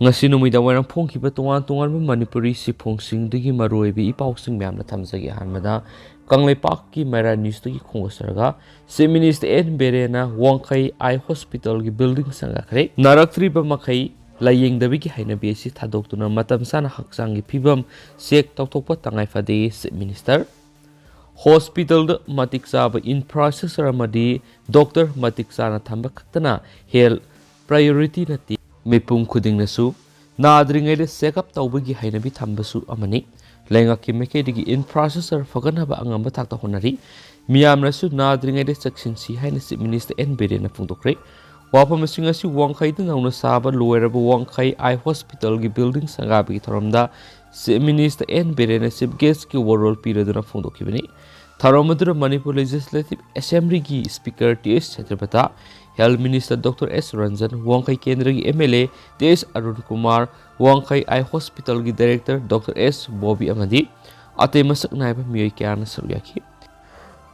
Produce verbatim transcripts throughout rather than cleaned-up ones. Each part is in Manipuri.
ꯉꯁꯤ ꯅꯨꯃꯤꯗꯥꯡ ꯋꯥꯏꯔꯝ ꯐꯣꯡꯈꯤꯕ ꯇꯣꯉꯥꯟ ꯇꯣꯉꯥꯟꯕ ꯃꯅꯤꯄꯨꯔꯤ ꯁꯤꯐꯣꯡꯁꯤꯡꯗꯒꯤ ꯃꯔꯨꯑꯣꯏꯕ ꯏ ꯄꯥꯎꯁꯤꯡ ꯃꯌꯥꯝꯅ ꯊꯝꯖꯒꯦ꯫ ꯑꯍꯥꯟꯕꯗ ꯀꯪꯂꯩꯄꯥꯛꯀꯤ ꯃꯩꯔꯥ ꯅ꯭ꯌꯨꯁꯇꯒꯤ ꯈꯣꯡꯗꯣꯛꯆꯔꯒ, ꯆꯤꯐ ꯃꯤꯅꯤꯁꯇꯔ ꯑꯦꯟ ꯕꯤꯔꯦꯟꯅ ꯋꯥꯡꯈꯩ ꯑꯥꯏ ꯍꯣꯁꯄꯤꯇꯥꯜꯒꯤ ꯕꯤꯜꯗꯤꯡ ꯁꯪꯒꯥꯈ꯭ꯔꯦ꯫ ꯅꯥꯔꯛꯇ꯭ꯔꯤꯕ ꯃꯈꯩ ꯂꯥꯌꯦꯡꯗꯕꯒꯤ ꯍꯩꯅꯕꯤ ꯑꯁꯤ ꯊꯥꯗꯣꯛꯇꯨꯅ ꯃꯇꯝ ꯆꯥꯅ ꯍꯛꯆꯥꯡꯒꯤ ꯐꯤꯕꯝ ꯆꯦꯛ ꯇꯧꯊꯣꯛꯄ ꯇꯉꯥꯏ ꯐꯗꯦ, ꯆꯤꯐ ꯃꯤꯅꯤꯁꯇꯔ꯫ ꯍꯣꯁꯄꯤꯇꯥꯜꯗ ꯃꯇꯤꯛ ꯆꯥꯕ ꯏꯟꯐ꯭ꯔꯥꯁ꯭ꯇ꯭ꯔꯛꯆꯔ ꯑꯃꯗꯤ ꯗꯣꯛꯇꯔ ꯃꯇꯤꯛ ꯆꯥꯅ ꯊꯝꯕ ꯈꯛꯇꯅ ꯍꯦꯜꯊ ꯄ꯭ꯔꯥꯏꯌꯣꯔꯤꯇꯤ ꯅꯠꯇꯦ꯫ ꯃꯤꯄꯨꯝ ꯈꯨꯗꯤꯡꯅꯁꯨ ꯅꯥꯗ꯭ꯔꯤꯉꯩꯗ ꯆꯦꯛꯑꯞ ꯇꯧꯕꯒꯤ ꯍꯩꯅꯕꯤ ꯊꯝꯕꯁꯨ ꯑꯃꯅꯤ꯫ ꯂꯩꯉꯥꯛꯀꯤ ꯃꯥꯏꯀꯩꯗꯒꯤ ꯏꯟꯐ꯭ꯔꯥꯁ꯭ꯇ꯭ꯔꯛꯆꯔ ꯐꯒꯠꯅꯕ ꯑꯉꯝꯕ ꯊꯥꯛꯇ ꯍꯣꯠꯅꯔꯤ꯫ ꯃꯤꯌꯥꯝꯅꯁꯨ ꯅꯥꯗ꯭ꯔꯤꯉꯩꯗ ꯆꯦꯛꯁꯤꯟꯁꯤ ꯍꯥꯏꯅ ꯆꯤꯐ ꯃꯤꯅꯤꯁꯇꯔ ꯑꯦꯟ ꯕꯤꯔꯦꯟꯅ ꯐꯣꯡꯗꯣꯛꯈ꯭ꯔꯦ꯫ ꯋꯥꯐꯝꯁꯤꯡ ꯑꯁꯤ ꯋꯥꯡꯈꯩꯗ ꯅꯧꯅ ꯁꯥꯕ ꯂꯣꯏꯔꯕ ꯋꯥꯡꯈꯩ ꯑꯥꯏ ꯍꯣꯁꯄꯤꯇꯥꯜꯒꯤ ꯕꯤꯜꯗꯤꯡ ꯁꯪꯒꯥꯕꯒꯤ ꯊꯧꯔꯝꯗ ꯆꯤꯐ ꯃꯤꯅꯤꯁꯇꯔ ꯑꯦꯟ ꯕꯤꯔꯦꯟꯅ ꯆꯤꯐ ꯒꯦꯁꯀꯤ ꯋꯥꯔꯣꯜ ꯄꯤꯔꯗꯨꯅ ꯐꯣꯡꯗꯣꯛꯈꯤꯕꯅꯤ꯫ ꯊꯧꯔꯝ ꯑꯗꯨꯗ ꯃꯅꯤꯄꯨꯔ ꯂꯦꯖꯤꯁꯂꯦꯇꯤꯚ ꯑꯦꯁꯦꯝꯕ꯭ꯂꯤꯒꯤ ꯁ꯭ꯄꯤꯀꯔ ꯇꯤ ꯑꯦꯁ ꯁꯇ꯭ꯌꯕ꯭ꯔꯇ, ꯍꯦꯜꯊ ꯃꯤꯅꯤꯁꯇꯔ ꯗꯣꯛꯇꯔ ꯑꯦꯁ ꯔꯟꯖꯟ, ꯋꯥꯡꯈꯩ ꯀꯦꯟꯗ꯭ꯔꯒꯤ ꯑꯦꯝ ꯑꯦꯜ ꯑꯦ ꯇꯤ ꯑꯦꯁ ꯑꯔꯨꯟ ꯀꯨꯃꯥꯔ, ꯋꯥꯡꯈꯩ ꯑꯥꯏ ꯍꯣꯁꯄꯤꯇꯥꯜꯒꯤ ꯗꯥꯏꯔꯦꯛꯇꯔ ꯗꯣꯛꯇꯔ ꯑꯦꯁ ꯕꯣꯕꯤ ꯑꯃꯗꯤ ꯑꯇꯩ ꯃꯁꯛ ꯅꯥꯏꯕ ꯃꯤꯑꯣꯏ ꯀꯌꯥꯅ ꯁꯔꯨꯛ ꯌꯥꯈꯤ꯫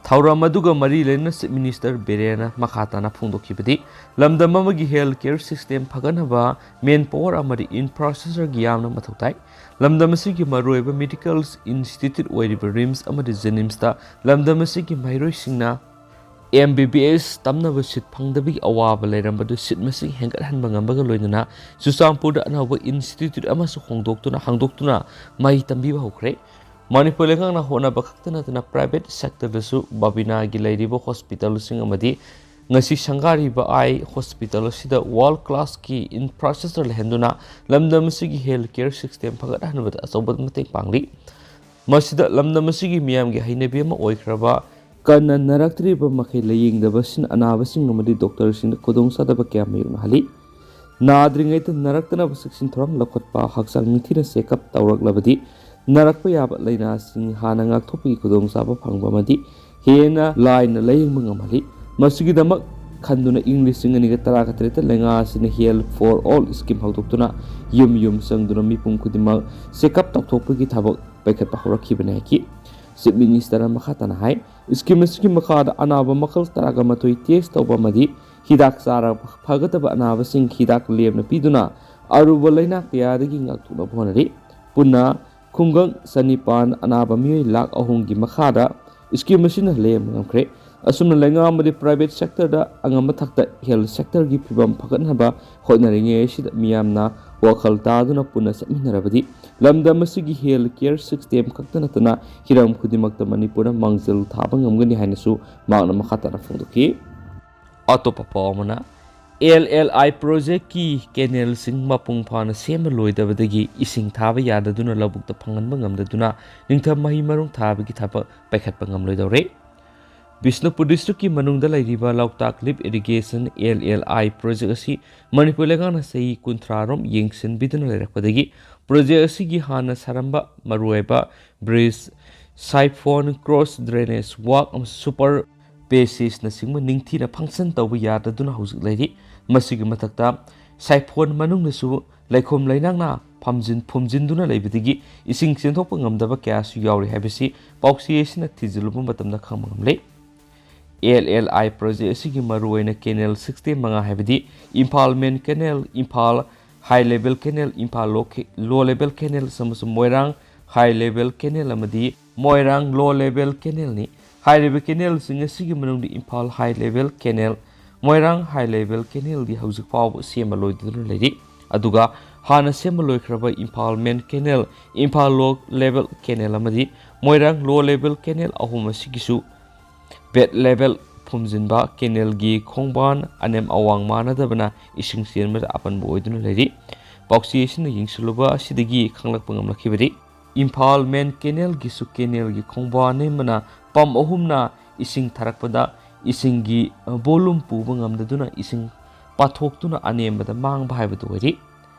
ꯊꯧꯔꯝ ꯑꯗꯨꯒ ꯃꯔꯤ ꯂꯩꯅꯅ ꯆꯤꯐ ꯃꯤꯅꯤꯁꯇꯔ ꯕꯤꯔꯦꯟꯅ ꯃꯈꯥ ꯇꯥꯅ ꯐꯣꯡꯗꯣꯛꯈꯤꯕꯗꯤ, ꯂꯝꯗꯝ ꯑꯃꯒꯤ ꯍꯦꯜꯊ ꯀꯦꯌꯔ ꯁꯤꯁꯇꯦꯝ ꯐꯒꯠꯅꯕ ꯃꯦꯟ ꯄꯥꯋꯔ ꯑꯃꯗꯤ ꯏꯟꯐ꯭ꯔꯥꯁ꯭ꯇ꯭ꯔꯛꯆꯔꯒꯤ ꯌꯥꯝꯅ ꯃꯊꯧ ꯇꯥꯏ꯫ ꯂꯝꯗꯝ ꯑꯁꯤꯒꯤ ꯃꯔꯨꯑꯣꯏꯕ ꯃꯦꯗꯤꯀꯦꯜ ꯏꯟꯁꯇꯤꯇ꯭ꯌꯨꯠ ꯑꯣꯏꯔꯤꯕ ꯔꯤꯝꯁ ꯑꯃꯗꯤ ꯖꯦꯅꯤꯝꯁꯇ ꯂꯝꯗꯝ ꯑꯁꯤꯒꯤ ꯃꯍꯩꯔꯣꯏꯁꯤꯡꯅ ꯑꯦꯝ ꯕꯤ ꯕꯤ ꯑꯦꯁ ꯇꯝꯅꯕ ꯁꯤꯠ ꯐꯪꯗꯕꯒꯤ ꯑꯋꯥꯕ ꯂꯩꯔꯝꯕꯗꯨ ꯁꯤꯠ ꯃꯁꯤꯡ ꯍꯦꯟꯒꯠꯍꯟꯕ ꯉꯝꯕꯒ ꯂꯣꯏꯅꯅ ꯆꯨꯔꯆꯥꯟꯄꯨꯔꯗ ꯑꯅꯧꯕ ꯏꯟꯁꯇꯤꯇ꯭ꯌꯨꯠ ꯑꯃꯁꯨ ꯍꯣꯡꯗꯣꯛꯇꯨꯅ, ꯍꯥꯡꯗꯣꯛꯇꯨꯅ ꯃꯍꯩ ꯇꯝꯕꯤꯕ ꯍꯧꯈ꯭ꯔꯦ꯫ ꯃꯅꯤꯄꯨꯔ ꯂꯩꯉꯥꯛꯅ ꯍꯣꯠꯅꯕ ꯈꯛꯇ ꯅꯠꯇꯅ ꯄ꯭ꯔꯥꯏꯚꯦꯠ ꯁꯦꯛꯇꯔꯗꯁꯨ ꯕꯕꯤꯅꯥꯒꯤ ꯂꯩꯔꯤꯕ ꯍꯣꯁꯄꯤꯇꯥꯜꯁꯤꯡ ꯑꯃꯗꯤ ꯉꯁꯤ ꯁꯪꯒꯥꯔꯤꯕ ꯑꯥꯏ ꯍꯣꯁꯄꯤꯇꯥꯜ ꯑꯁꯤꯗ ꯋꯥꯔꯜ ꯀ꯭ꯂꯥꯁꯀꯤ ꯏꯟꯐ꯭ꯔꯥꯁ꯭ꯇ꯭ꯔꯛꯆꯔ ꯂꯩꯍꯟꯗꯨꯅ ꯂꯝꯗꯝ ꯑꯁꯤꯒꯤ ꯍꯦꯜꯊ ꯀꯦꯌꯔ ꯁꯤꯁꯇꯦꯝ ꯐꯒꯠꯍꯟꯕꯗ ꯑꯆꯧꯕ ꯃꯇꯦꯡ ꯄꯥꯡꯂꯤ꯫ ꯃꯁꯤꯗ ꯂꯝꯗꯝ ꯑꯁꯤꯒꯤ ꯃꯤꯌꯥꯝꯒꯤ ꯍꯩꯅꯕꯤ ꯑꯃ ꯑꯣꯏꯈ꯭ꯔꯕ ꯀꯟꯅ ꯅꯥꯔꯛꯇ꯭ꯔꯤꯕ ꯃꯈꯩ ꯂꯥꯌꯦꯡꯗꯕꯁꯤꯅ ꯑꯅꯥꯕꯁꯤꯡ ꯑꯃꯗꯤ ꯗꯣꯛꯇꯔꯁꯤꯡꯗ ꯈꯨꯗꯣꯡꯆꯥꯗꯕ ꯀꯌꯥ ꯃꯥꯌꯣꯛꯅꯍꯜꯂꯤ꯫ ꯅꯥꯗ꯭ꯔꯤꯉꯩꯗ ꯅꯥꯔꯛꯇꯅꯕ ꯆꯦꯛꯁꯤꯟ ꯊꯧꯔꯥꯡ ꯂꯧꯈꯠꯄ, ꯍꯛꯆꯥꯡ ꯅꯤꯡꯊꯤꯅ ꯆꯦꯛꯑꯞ ꯇꯧꯔꯛꯂꯕꯗꯤ ꯅꯥꯔꯛꯄ ꯌꯥꯕ ꯂꯥꯏꯅꯥꯁꯤꯡ ꯍꯥꯟꯅ ꯉꯥꯛꯊꯣꯛꯄꯒꯤ ꯈꯨꯗꯣꯡꯆꯥꯕ ꯐꯪꯕ ꯑꯃꯗꯤ ꯍꯦꯟꯅ ꯂꯥꯏꯅ ꯂꯥꯌꯦꯡꯕ ꯉꯝꯍꯜꯂꯤ꯫ ꯃꯁꯤꯒꯤꯗꯃꯛ ꯈꯟꯗꯨꯅ ꯏꯪ ꯂꯤꯁꯤꯡ ꯑꯅꯤꯒ ꯇꯔꯥꯒ ꯇꯔꯦꯠꯇ ꯂꯩꯉꯥꯛ ꯑꯁꯤꯅ Health for All ꯁ꯭ꯀꯤꯝ ꯍꯧꯗꯣꯛꯇꯨꯅ ꯌꯨꯝ ꯌꯨꯝ ꯆꯪꯗꯨꯅ ꯃꯤꯄꯨꯝ ꯈꯨꯗꯤꯡꯃꯛ ꯆꯦꯛꯑꯞ ꯇꯧꯊꯣꯛꯄꯒꯤ ꯊꯕꯛ ꯄꯥꯏꯈꯠꯄ ꯍꯧꯔꯛꯈꯤꯕꯅꯤ ꯍꯥꯏꯈꯤ꯫ ꯆꯤꯐ ꯃꯤꯅꯤꯁꯇꯔꯅ ꯃꯈꯥ ꯇꯥꯅ ꯍꯥꯏ, ꯁ꯭ꯀꯤꯝ ꯑꯁꯤꯒꯤ ꯃꯈꯥꯗ ꯑꯅꯥꯕ ꯃꯈꯜ ꯇꯔꯥꯒ ꯃꯥꯊꯣꯏ ꯇꯦꯁ ꯇꯧꯕ ꯑꯃꯗꯤ ꯍꯤꯗꯥꯛ ꯆꯥꯔꯒ ꯐꯒꯗꯕ ꯑꯅꯥꯕꯁꯤꯡ ꯍꯤꯗꯥꯛ ꯂꯦꯝꯅ ꯄꯤꯗꯨꯅ ꯑꯔꯨꯕ ꯂꯩꯅꯥ ꯀꯌꯥꯗꯒꯤ ꯉꯥꯛꯊꯣꯛꯅꯕ ꯍꯣꯠꯅꯔꯤ꯫ ꯄꯨꯟꯅ ꯈꯨꯡꯒꯪ ꯆꯅꯤꯄꯥꯟ ꯑꯅꯥꯕ ꯃꯤꯑꯣꯏ ꯂꯥꯈ ꯑꯍꯨꯝꯒꯤ ꯃꯈꯥꯗ scheme ꯑꯁꯤꯅ ꯂꯥꯌꯦꯡꯕ ꯉꯝꯈ꯭ꯔꯦ꯫ ꯑꯁꯨꯝꯅ ꯂꯩꯉꯥꯛ ꯑꯃꯗꯤ private sectorꯗ ꯑꯉꯝꯕ ꯊꯥꯛꯇ health sectorꯒꯤ ꯐꯤꯕꯝ ꯐꯒꯠꯅꯕ ꯍꯣꯠꯅꯔꯤꯉꯩ ꯑꯁꯤꯗ ꯃꯤꯌꯥꯝꯅ ꯋꯥꯈꯜ ꯇꯥꯗꯨꯅ ꯄꯨꯟꯅ ꯆꯠꯃꯤꯟꯅꯔꯕꯗꯤ ꯂꯝꯗꯝ ꯑꯁꯤꯒꯤ health care system ꯈꯛꯇ ꯅꯠꯇꯅ ꯍꯤꯔꯝ ꯈꯨꯗꯤꯡꯃꯛꯇ ꯃꯅꯤꯄꯨꯔꯅ ꯃꯥꯡꯖꯤꯜ ꯊꯥꯕ ꯉꯝꯒꯅꯤ ꯍꯥꯏꯅꯁꯨ ꯃꯍꯥꯛꯅ ꯃꯈꯥ ꯇꯥꯅ ꯐꯣꯡꯗꯣꯛꯈꯤ꯫ ꯑꯇꯣꯞꯄ ꯄꯥꯎ ꯑꯃꯅ, L L I projectꯀꯤ canalꯁꯤꯡ ꯃꯄꯨꯡ ꯐꯥꯅ ꯁꯦꯝꯕ ꯂꯣꯏꯗꯕꯗꯒꯤ ꯏꯁꯤꯡ ꯊꯥꯕ ꯌꯥꯗꯗꯨꯅ ꯂꯧꯕꯨꯛꯇ ꯐꯪꯍꯟꯕ ꯉꯝꯗꯗꯨꯅ ꯅꯤꯡꯊꯝ ꯃꯍꯩ ꯃꯔꯣꯡ ꯊꯥꯕꯒꯤ ꯊꯕꯛ ꯄꯥꯏꯈꯠꯄ ꯉꯝꯂꯣꯏꯗꯧꯔꯦ꯫ ꯕꯤꯁꯅꯨꯄꯨꯔ districtꯀꯤ ꯃꯅꯨꯡꯗ ꯂꯩꯔꯤꯕ ꯂꯣꯛꯇꯥꯛ lift irrigation, L L I project ꯑꯁꯤ ꯃꯅꯤꯄꯨꯔ ꯂꯩꯉꯥꯛꯅ ꯆꯍꯤ ꯀꯨꯟꯊ꯭ꯔꯥ ꯔꯣꯝ ꯌꯦꯡꯁꯤꯟꯕꯤꯗꯨꯅ ꯂꯩꯔꯛꯄꯗꯒꯤ project ꯑꯁꯤꯒꯤ ꯍꯥꯟꯅ ꯁꯥꯔꯝꯕ ꯃꯔꯨꯑꯣꯏꯕ bridge, siphon, cross drainage work ꯑꯃꯁꯨꯡ super passageꯅꯆꯤꯡꯕ ꯅꯤꯡꯊꯤꯅ function ꯇꯧꯕ ꯌꯥꯗꯗꯨꯅ ꯍꯧꯖꯤꯛ ꯂꯩꯔꯤ꯫ ꯃꯁꯤꯒꯤ ꯃꯊꯛꯇ siphon ꯃꯅꯨꯡꯗꯁꯨ ꯂꯩꯈꯣꯝ ꯂꯩꯅꯥꯡꯅ ꯐꯝꯖꯤꯟ ꯐꯨꯝꯖꯤꯟꯗꯨꯅ ꯂꯩꯕꯗꯒꯤ ꯏꯁꯤꯡ ꯆꯦꯟꯊꯣꯛꯄ ꯉꯝꯗꯕ ꯀꯌꯥꯁꯨ ꯌꯥꯎꯔꯤ ꯍꯥꯏꯕꯁꯤ ꯄꯥꯎꯆꯦ ꯑꯁꯤꯅ ꯊꯤꯖꯤꯜꯂꯨꯕ ꯃꯇꯝꯗ ꯈꯪꯕ ꯉꯝꯂꯦ꯫ L L I project ꯑꯁꯤꯒꯤ ꯃꯔꯨꯑꯣꯏꯅ canal sixty ꯃꯉꯥ ꯍꯥꯏꯕꯗꯤ Imphal main canal, Imphal high level canal, Imphal low, low level canal ꯑꯃꯁꯨꯡ ꯃꯣꯏꯔꯥꯡ high level canal ꯑꯃꯗꯤ ꯃꯣꯏꯔꯥꯡ low level canalꯅꯤ꯫ ꯍꯥꯏꯔꯤꯕ canalꯁꯤꯡ ꯑꯁꯤꯒꯤ ꯃꯅꯨꯡꯗ ꯏꯝꯐꯥꯜ high level canal, ꯃꯣꯏꯔꯥꯡ high level canalꯗꯤ ꯍꯧꯖꯤꯛ ꯐꯥꯎꯕ ꯁꯦꯝꯕ ꯂꯣꯏꯗꯨꯅ ꯂꯩꯔꯤ꯫ ꯑꯗꯨꯒ ꯍꯥꯟꯅ ꯁꯦꯝꯕ ꯂꯣꯏꯈ꯭ꯔꯕ Imphal main canal, Imphal low level canal ꯑꯃꯗꯤ ꯃꯣꯏꯔꯥꯡ low level canal ꯑꯍꯨꯝ ꯑꯁꯤꯒꯤꯁꯨ bed level ꯐꯨꯝꯖꯤꯟꯕ canalꯒꯤ ꯈꯣꯡꯕꯥꯟ ꯑꯅꯦꯝ ꯑꯋꯥꯡ ꯃꯥꯟꯅꯗꯕꯅ ꯏꯁꯤꯡ ꯆꯦꯟꯕꯗ ꯑꯄꯟꯕ ꯑꯣꯏꯗꯨꯅ ꯂꯩꯔꯤ꯫ ꯄꯥꯎꯆꯦ ꯑꯁꯤꯅ ꯌꯦꯡꯁꯤꯜꯂꯨꯕ ꯑꯁꯤꯗꯒꯤ ꯈꯪꯂꯛꯄ ꯉꯝꯂꯛꯈꯤꯕꯗꯤ, ꯏꯝꯐꯥꯜ main canalꯒꯤꯁꯨ canalꯒꯤ ꯈꯣꯡꯕꯥꯟ ꯅꯦꯝꯕꯅ pump ꯑꯍꯨꯝꯅ ꯏꯁꯤꯡ ꯊꯥꯔꯛꯄꯗ ꯏꯁꯤꯡꯒꯤ volume ꯄꯨꯕ ꯉꯝꯗꯗꯨꯅ ꯏꯁꯤꯡ ꯄꯥꯊꯣꯛꯇꯨꯅ ꯑꯅꯦꯝꯕꯗ ꯃꯥꯡꯕ ꯍꯥꯏꯕꯗꯨ ꯑꯣꯏꯔꯤ꯫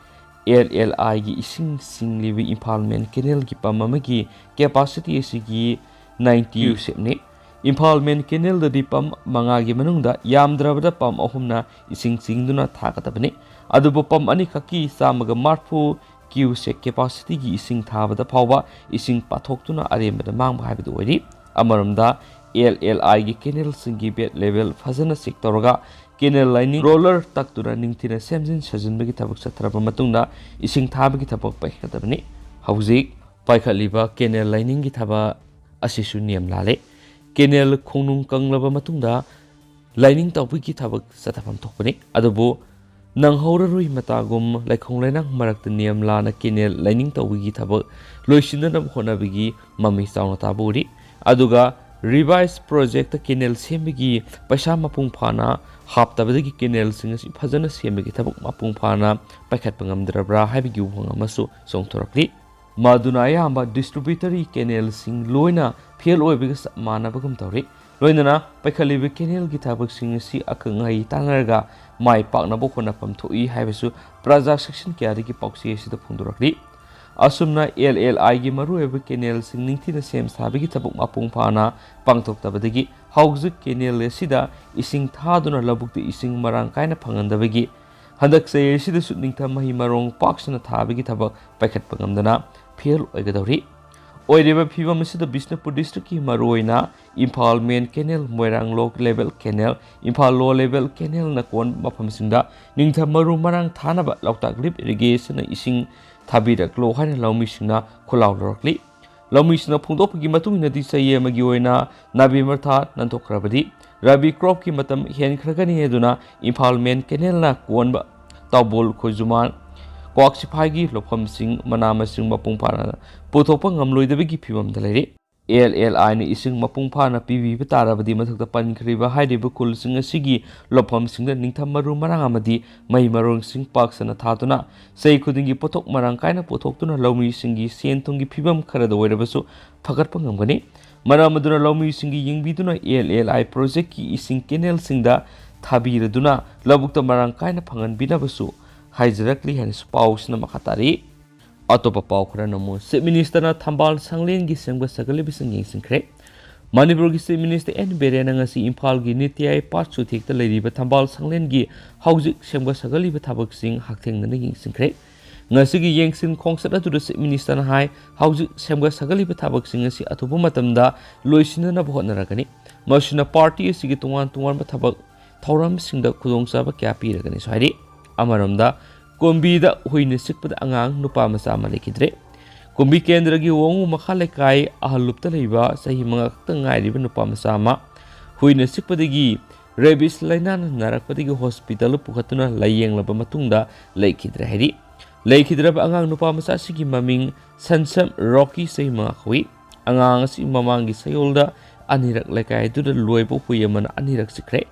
L L Iꯒꯤ ꯏꯁꯤꯡ ꯆꯤꯡꯂꯤꯕ ꯏꯝꯐꯥꯜ main canalꯒꯤ pump ꯑꯃꯒꯤ capacity ꯑꯁꯤꯒꯤ ninety cusepꯅꯤ꯫ ꯏꯝꯐꯥꯜ main canalꯗꯗꯤ pump ꯃꯉꯥꯒꯤ ꯃꯅꯨꯡꯗ ꯌꯥꯝꯗ꯭ꯔꯕꯗ pump ꯑꯍꯨꯝꯅ ꯏꯁꯤꯡ ꯆꯤꯡꯗꯨꯅ ꯊꯥꯒꯗꯕꯅꯤ꯫ ꯑꯗꯨꯕꯨ pump ꯑꯅꯤꯈꯛꯀꯤ ꯆꯥꯝꯃꯒ ꯃꯔꯤꯐꯨ cusep capacityꯒꯤ ꯏꯁꯤꯡ ꯊꯥꯕꯗ ꯐꯥꯎꯕ ꯏꯁꯤꯡ ꯄꯥꯊꯣꯛꯇꯨꯅ ꯑꯔꯦꯝꯕꯗ ꯃꯥꯡꯕ ꯍꯥꯏꯕꯗꯨ ꯑꯣꯏꯔꯤ꯫ ꯑꯃꯔꯣꯝꯗ, L L Iꯒꯤ canalꯁꯤꯡꯒꯤ bed level ꯐꯖꯅ check ꯇꯧꯔꯒ canal lining roller ꯇꯛꯇꯨꯅ ꯅꯤꯡꯊꯤꯅ ꯁꯦꯝꯖꯤꯟ ꯁꯥꯖꯤꯟꯕꯒꯤ ꯊꯕꯛ ꯆꯠꯊꯔꯕ ꯃꯇꯨꯡꯗ ꯏꯁꯤꯡ ꯊꯥꯕꯒꯤ ꯊꯕꯛ ꯄꯥꯏꯈꯠꯀꯗꯕꯅꯤ꯫ ꯍꯧꯖꯤꯛ ꯄꯥꯏꯈꯠꯂꯤꯕ canal liningꯒꯤ ꯊꯕꯛ ꯑꯁꯤꯁꯨ ꯅꯤꯌꯝ ꯂꯥꯜꯂꯦ꯫ Canal ꯈꯣꯡꯅꯨꯡ ꯀꯪꯂꯕ ꯃꯇꯨꯡꯗ lining ꯇꯧꯕꯒꯤ ꯊꯕꯛ ꯆꯠꯊꯐꯝ ꯊꯣꯛꯄꯅꯤ꯫ ꯑꯗꯨꯕꯨ ꯅꯪꯍꯧꯔꯔꯣꯏ ꯃꯇꯥꯒꯨꯝ ꯂꯩꯈꯣꯡ ꯂꯩꯅꯥꯡ ꯃꯔꯛꯇ ꯅꯤꯌꯝ ꯂꯥꯟꯅ canal lining ꯇꯧꯕꯒꯤ ꯊꯕꯛ ꯂꯣꯏꯁꯤꯟꯅꯅꯕ ꯍꯣꯠꯅꯕꯒꯤ ꯃꯃꯤ ꯆꯥꯎꯅ ꯇꯥꯕ ꯎꯔꯤ꯫ ꯑꯗꯨꯒ revised projectꯇ canal ꯁꯦꯝꯕꯒꯤ ꯄꯩꯁꯥ ꯃꯄꯨꯡ ꯐꯥꯅ ꯍꯥꯞꯇꯕꯗꯒꯤ canalꯁꯤꯡ ꯑꯁꯤ ꯐꯖꯅ ꯁꯦꯝꯕꯒꯤ ꯊꯕꯛ ꯃꯄꯨꯡ ꯐꯥꯅ ꯄꯥꯏꯈꯠꯄ ꯉꯝꯗ꯭ꯔꯕ꯭ꯔꯥ ꯍꯥꯏꯕꯒꯤ ꯋꯥꯍꯪ ꯑꯃꯁꯨ ꯆꯣꯡꯊꯣꯔꯛꯂꯤ꯫ ꯃꯗꯨꯅ ꯑꯌꯥꯝꯕ distributary canalꯁꯤꯡ ꯂꯣꯏꯅ fail ꯑꯣꯏꯕꯒ ꯆꯞ ꯃꯥꯟꯅꯕꯒꯨꯝ ꯇꯧꯔꯤ꯫ ꯂꯣꯏꯅꯅ ꯄꯥꯏꯈꯠꯂꯤꯕ canalꯒꯤ ꯊꯕꯛꯁꯤꯡ ꯑꯁꯤ ꯑꯈꯪ ꯑꯍꯩ ꯇꯥꯟꯅꯔꯒ ꯃꯥꯏ ꯄꯥꯛꯅꯕ ꯍꯣꯠꯅꯐꯝ ꯊꯣꯛꯏ ꯍꯥꯏꯕꯁꯨ ꯄ꯭ꯔꯖꯥ section ꯀꯌꯥꯗꯒꯤ ꯄꯥꯎꯆꯦ ꯑꯁꯤꯗ ꯐꯣꯡꯗꯣꯔꯛꯂꯤ꯫ ꯑꯁꯨꯝꯅ LLIꯒꯤ ꯃꯔꯨꯑꯣꯏꯕ canalꯁꯤꯡ ꯅꯤꯡꯊꯤꯅ ꯁꯦꯝ ꯁꯥꯕꯒꯤ ꯊꯕꯛ ꯃꯄꯨꯡ ꯐꯥꯅ ꯄꯥꯡꯊꯣꯛꯇꯕꯗꯒꯤ ꯍꯧꯖꯤꯛ canal ꯑꯁꯤꯗ ꯏꯁꯤꯡ ꯊꯥꯗꯨꯅ ꯂꯧꯕꯨꯛꯇ ꯏꯁꯤꯡ ꯃꯔꯥꯡ ꯀꯥꯏꯅ ꯐꯪꯍꯟꯗꯕꯒꯤ ꯍꯟꯗꯛ ꯆꯍꯤ ꯑꯁꯤꯗꯁꯨ ꯅꯤꯡꯊꯝ ꯃꯍꯩ ꯃꯔꯣꯡ ꯄꯥꯛ ꯁꯟꯅ ꯊꯥꯕꯒꯤ ꯊꯕꯛ ꯄꯥꯏꯈꯠꯄ ꯉꯝꯗꯅ fail ꯑꯣꯏꯒꯗꯧꯔꯤ꯫ ꯑꯣꯏꯔꯤꯕ ꯐꯤꯕꯝ ꯑꯁꯤꯗ ꯕꯤꯁꯅꯨꯄꯨꯔ districtꯀꯤ ꯃꯔꯨꯑꯣꯏꯅ ꯏꯝꯐꯥꯜ main canal, ꯃꯣꯏꯔꯥꯡ low level canal, Imphal low level canalꯅ ꯀꯣꯟꯕ ꯃꯐꯝꯁꯤꯡꯗ ꯅꯤꯡꯊꯝ ꯃꯔꯨ ꯃꯔꯥꯡ ꯊꯥꯅꯕ ꯂꯣꯛꯇꯥꯛ lift irrigationꯅ ꯏꯁꯤꯡ ꯊꯥꯕꯤꯔꯛꯂꯣ ꯍꯥꯏꯅ ꯂꯧꯃꯤꯁꯤꯡꯅ ꯈꯣꯜꯂꯥꯎ ꯂꯧꯔꯛꯂꯤ꯫ ꯂꯧꯃꯤꯁꯤꯡꯅ ꯐꯣꯡꯗꯣꯛꯄꯒꯤ ꯃꯇꯨꯡ ꯏꯟꯅꯗꯤ ꯆꯍꯤ ꯑꯃꯒꯤ ꯑꯣꯏꯅ November ꯊꯥ ꯅꯥꯟꯊꯣꯛꯈ꯭ꯔꯕꯗꯤ Rabi cropꯀꯤ ꯃꯇꯝ ꯍꯦꯟꯈ꯭ꯔꯒꯅꯤ ꯑꯗꯨꯅ ꯏꯝꯐꯥꯜ main canalꯅ ꯀꯣꯟꯕ ꯇꯥꯎꯕꯣꯜ, ꯈꯣꯏꯖꯨꯃꯥꯟ, ꯀ꯭ꯋꯥꯛ ꯁꯤꯐꯥꯏꯒꯤ ꯂꯧꯐꯝꯁꯤꯡ ꯃꯅꯥ ꯃꯁꯤꯡ ꯃꯄꯨꯡ ꯐꯥꯅ ꯄꯨꯊꯣꯛꯄ ꯉꯝꯂꯣꯏꯗꯕꯒꯤ ꯐꯤꯕꯝꯗ ꯂꯩꯔꯤ꯫ LLIꯅ ꯏꯁꯤꯡ ꯃꯄꯨꯡ ꯐꯥꯅ ꯄꯤꯕꯤꯕ ꯇꯥꯔꯕꯗꯤ ꯃꯊꯛꯇ ꯄꯟꯈ꯭ꯔꯤꯕ ꯍꯥꯏꯔꯤꯕ ꯈꯨꯜꯁꯤꯡ ꯑꯁꯤꯒꯤ ꯂꯧꯐꯝꯁꯤꯡꯗ ꯅꯤꯡꯊꯝ ꯃꯔꯨ ꯃꯔꯥꯡ ꯑꯃꯗꯤ ꯃꯍꯩ ꯃꯔꯣꯡꯁꯤꯡ ꯄꯥꯛ ꯁꯟꯅ ꯊꯥꯗꯨꯅ ꯆꯍꯤ ꯈꯨꯗꯤꯡꯒꯤ ꯄꯣꯠꯊꯣꯛ ꯃꯔꯥꯡ ꯀꯥꯏꯅ ꯄꯨꯊꯣꯛꯇꯨꯅ ꯂꯧꯃꯤꯁꯤꯡꯒꯤ ꯁꯦꯟ ꯊꯨꯝꯒꯤ ꯐꯤꯕꯝ ꯈꯔꯗ ꯑꯣꯏꯔꯕꯁꯨ ꯐꯒꯠꯄ ꯉꯝꯒꯅꯤ꯫ ꯃꯔꯝ ꯑꯗꯨꯅ ꯂꯧꯃꯤꯁꯤꯡꯒꯤ ꯌꯦꯡꯕꯤꯗꯨꯅ LLI projectꯀꯤ ꯏꯁꯤꯡ canalꯁꯤꯡꯗ ꯊꯥꯕꯤꯔꯗꯨꯅ ꯂꯧꯕꯨꯛꯇ ꯃꯔꯥꯡ ꯀꯥꯏꯅ ꯐꯪꯍꯟꯕꯤꯅꯕꯁꯨ ꯍꯥꯏꯖꯔꯛꯂꯤ ꯍꯥꯏꯅꯁꯨ ꯄꯥꯎꯁꯤꯅ ꯃꯈꯥ ꯇꯥꯔꯤ꯫ ꯑꯇꯣꯞꯄ ꯄꯥꯎ ꯈꯔꯅ ꯑꯃꯨꯛ Chief Ministerꯅ ꯊꯝꯕꯥꯜ ꯁꯪꯂꯦꯟꯒꯤ ꯁꯦꯝꯒꯠ ꯁꯥꯒꯠꯂꯤꯕꯁꯤꯡ ꯌꯦꯡꯁꯤꯟꯈ꯭ꯔꯦ꯫ ꯃꯅꯤꯄꯨꯔꯒꯤ Chief Minister N ꯕꯤꯔꯦꯟꯅ ꯉꯁꯤ ꯏꯝꯐꯥꯜꯒꯤ ꯅꯤꯇꯤ ꯑꯥꯌꯣꯒ ꯄꯥꯠ ꯆꯨꯊꯦꯛꯇ ꯂꯩꯔꯤꯕ ꯊꯝꯕꯥꯜ ꯁꯪꯂꯦꯟꯒꯤ ꯍꯧꯖꯤꯛ ꯁꯦꯝꯒꯠ ꯁꯥꯒꯠꯂꯤꯕ ꯊꯕꯛꯁꯤꯡ ꯍꯛꯊꯦꯡꯅꯅ ꯌꯦꯡꯁꯤꯟꯈ꯭ꯔꯦ꯫ ꯉꯁꯤꯒꯤ ꯌꯦꯡꯁꯤꯟ ꯈꯣꯡꯆꯠ ꯑꯗꯨꯗ Chief Ministerꯅ ꯍꯥꯏ, ꯍꯧꯖꯤꯛ ꯁꯦꯝꯒꯠ ꯁꯥꯒꯠꯂꯤꯕ ꯊꯕꯛꯁꯤꯡ ꯑꯁꯤ ꯑꯊꯨꯕ ꯃꯇꯝꯗ ꯂꯣꯏꯁꯤꯟꯅꯅꯕ ꯍꯣꯠꯅꯔꯛꯀꯅꯤ꯫ ꯃꯁꯤꯅ party ꯑꯁꯤꯒꯤ ꯇꯣꯉꯥꯟ ꯇꯣꯉꯥꯟꯕ ꯊꯕꯛ ꯊꯧꯔꯝꯁꯤꯡꯗ ꯈꯨꯗꯣꯡꯆꯥꯕ ꯀꯌꯥ ꯄꯤꯔꯒꯅꯤꯁꯨ ꯍꯥꯏꯔꯤ꯫ ꯑꯃꯔꯣꯝꯗ, ꯀꯨꯝꯕꯤꯗ ꯍꯨꯏꯅ ꯆꯤꯛꯄꯗ ꯑꯉꯥꯡ ꯅꯨꯄꯥ ꯃꯆꯥ ꯑꯃ ꯂꯩꯈꯤꯗ꯭ꯔꯦ꯫ ꯀꯨꯝꯕꯤ ꯀꯦꯟꯗ꯭ꯔꯒꯤ ꯋꯥꯉꯨ ꯃꯈꯥ ꯂꯩꯀꯥꯏ ꯑꯍꯜꯂꯨꯞꯇ ꯂꯩꯕ ꯆꯍꯤ ꯃꯉꯥ ꯈꯛꯇ ꯉꯥꯏꯔꯤꯕ ꯅꯨꯄꯥ ꯃꯆꯥ ꯑꯃ ꯍꯨꯏꯅ ꯆꯤꯛꯄꯗꯒꯤ ꯔꯦꯕꯤꯁ ꯂꯥꯏꯅꯥꯅ ꯅꯥꯔꯛꯄꯗꯒꯤ ꯍꯣꯁꯄꯤꯇꯥꯜꯗ ꯄꯨꯈꯠꯇꯨꯅ ꯂꯥꯌꯦꯡꯂꯕ ꯃꯇꯨꯡꯗ ꯂꯩꯈꯤꯗ꯭ꯔꯦ ꯍꯥꯏꯔꯤ꯫ ꯂꯩꯈꯤꯗ꯭ꯔꯕ ꯑꯉꯥꯡ ꯅꯨꯄꯥ ꯃꯆꯥ ꯑꯁꯤꯒꯤ ꯃꯃꯤꯡ ꯁꯟꯁꯝ ꯔꯣꯀꯤ, ꯆꯍꯤ ꯃꯉꯥ ꯀꯧꯏ꯫ ꯑꯉꯥꯡ ꯑꯁꯤ ꯃꯃꯥꯡꯒꯤ ꯆꯌꯣꯜꯗ ꯑꯅꯤꯔꯛ ꯂꯩꯀꯥꯏ ꯑꯗꯨꯗ ꯂꯣꯏꯕ ꯍꯨꯏ ꯑꯃꯅ ꯑꯅꯤꯔꯛ ꯆꯤꯛꯈ꯭ꯔꯦ꯫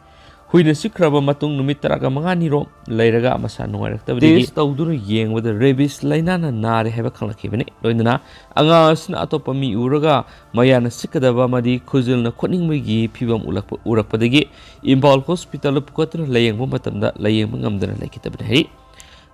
ꯍꯨꯏꯅ ꯆꯤꯛꯈ꯭ꯔꯕ ꯃꯇꯨꯡ ꯅꯨꯃꯤꯠ ꯇꯔꯥꯒ ꯃꯉꯥꯅꯤ ꯔꯣꯝ ꯂꯩꯔꯒ ꯃꯁꯥ ꯅꯨꯡꯉꯥꯏꯔꯛꯇꯕꯗꯒꯤ ꯇꯦꯁ ꯇꯧꯗꯨꯅ ꯌꯦꯡꯕꯗ ꯔꯦꯕꯤꯁ ꯂꯥꯏꯅꯥꯅ ꯅꯥꯔꯦ ꯍꯥꯏꯕ ꯈꯪꯂꯛꯈꯤꯕꯅꯤ꯫ ꯂꯣꯏꯅꯅ ꯑꯉꯥꯡ ꯑꯁꯤꯅ ꯑꯇꯣꯞꯄ ꯃꯤ ꯎꯔꯒ ꯃꯌꯥꯅ ꯆꯤꯛꯀꯗꯕ ꯑꯃꯗꯤ ꯈꯨꯖꯤꯜꯅ ꯈꯣꯠꯅꯤꯡꯕꯒꯤ ꯐꯤꯚꯝ ꯎꯠꯂꯛꯄ, ꯎꯔꯛꯄꯗꯒꯤ ꯏꯝꯐꯥꯜ ꯍꯣꯁꯄꯤꯇꯥꯜꯗ ꯄꯨꯈꯠꯇꯨꯅ ꯂꯥꯌꯦꯡꯕ ꯃꯇꯝꯗ ꯂꯥꯌꯦꯡꯕ ꯉꯝꯗꯅ ꯂꯩꯈꯤꯗꯕꯅꯤ ꯍꯥꯏꯔꯤ꯫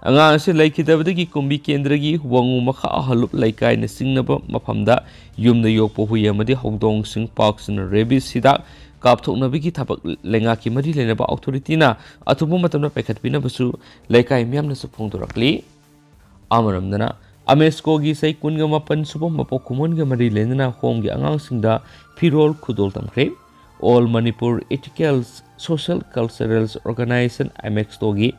ꯑꯉꯥꯡ ꯑꯁꯤ ꯂꯩꯈꯤꯗꯕꯗꯒꯤ ꯀꯨꯝꯕꯤ ꯀꯦꯟꯗ꯭ꯔꯒꯤ ꯋꯥꯉꯨ ꯃꯈꯥ ꯑꯍꯜꯂꯨꯞ ꯂꯩꯀꯥꯏꯅ ꯆꯤꯡꯅꯕ ꯃꯐꯝꯗ ꯌꯨꯝꯗ ꯌꯣꯛꯄ ꯍꯨꯏ ꯑꯃꯗꯤ ꯍꯧꯗꯣꯡꯁꯤꯡ ꯄꯥꯛꯁꯤꯟꯅ ꯔꯦꯕꯤꯁ ꯍꯤꯗꯥꯛ ꯀꯥꯞꯊꯣꯛꯅꯕꯒꯤ ꯊꯕꯛ ꯂꯩꯉꯥꯛꯀꯤ ꯃꯔꯤ ꯂꯩꯅꯕ ꯑꯣꯊꯣꯔꯤꯇꯤꯅ ꯑꯊꯨꯕ ꯃꯇꯝꯗ ꯄꯥꯏꯈꯠꯄꯤꯅꯕꯁꯨ ꯂꯩꯀꯥꯏ ꯃꯤꯌꯥꯝꯅꯁꯨ ꯐꯣꯡꯗꯣꯔꯛꯂꯤ꯫ ꯑꯃꯔꯣꯝꯗꯅ, ꯑꯃꯦꯁꯀꯣꯒꯤ ꯆꯍꯤ ꯀꯨꯟꯒ ꯃꯥꯄꯟ ꯁꯨꯕ ꯃꯄꯣꯛ ꯀꯨꯝꯑꯣꯟꯒ ꯃꯔꯤ ꯂꯩꯅꯅ ꯍꯣꯝꯒꯤ ꯑꯉꯥꯡꯁꯤꯡꯗ ꯐꯤꯔꯣꯜ ꯈꯨꯗꯣꯜ ꯇꯝꯈ꯭ꯔꯦ꯫ All Manipur Ethical Social Cultural Organization, ꯑꯃꯦꯛꯁꯇꯣꯒꯤ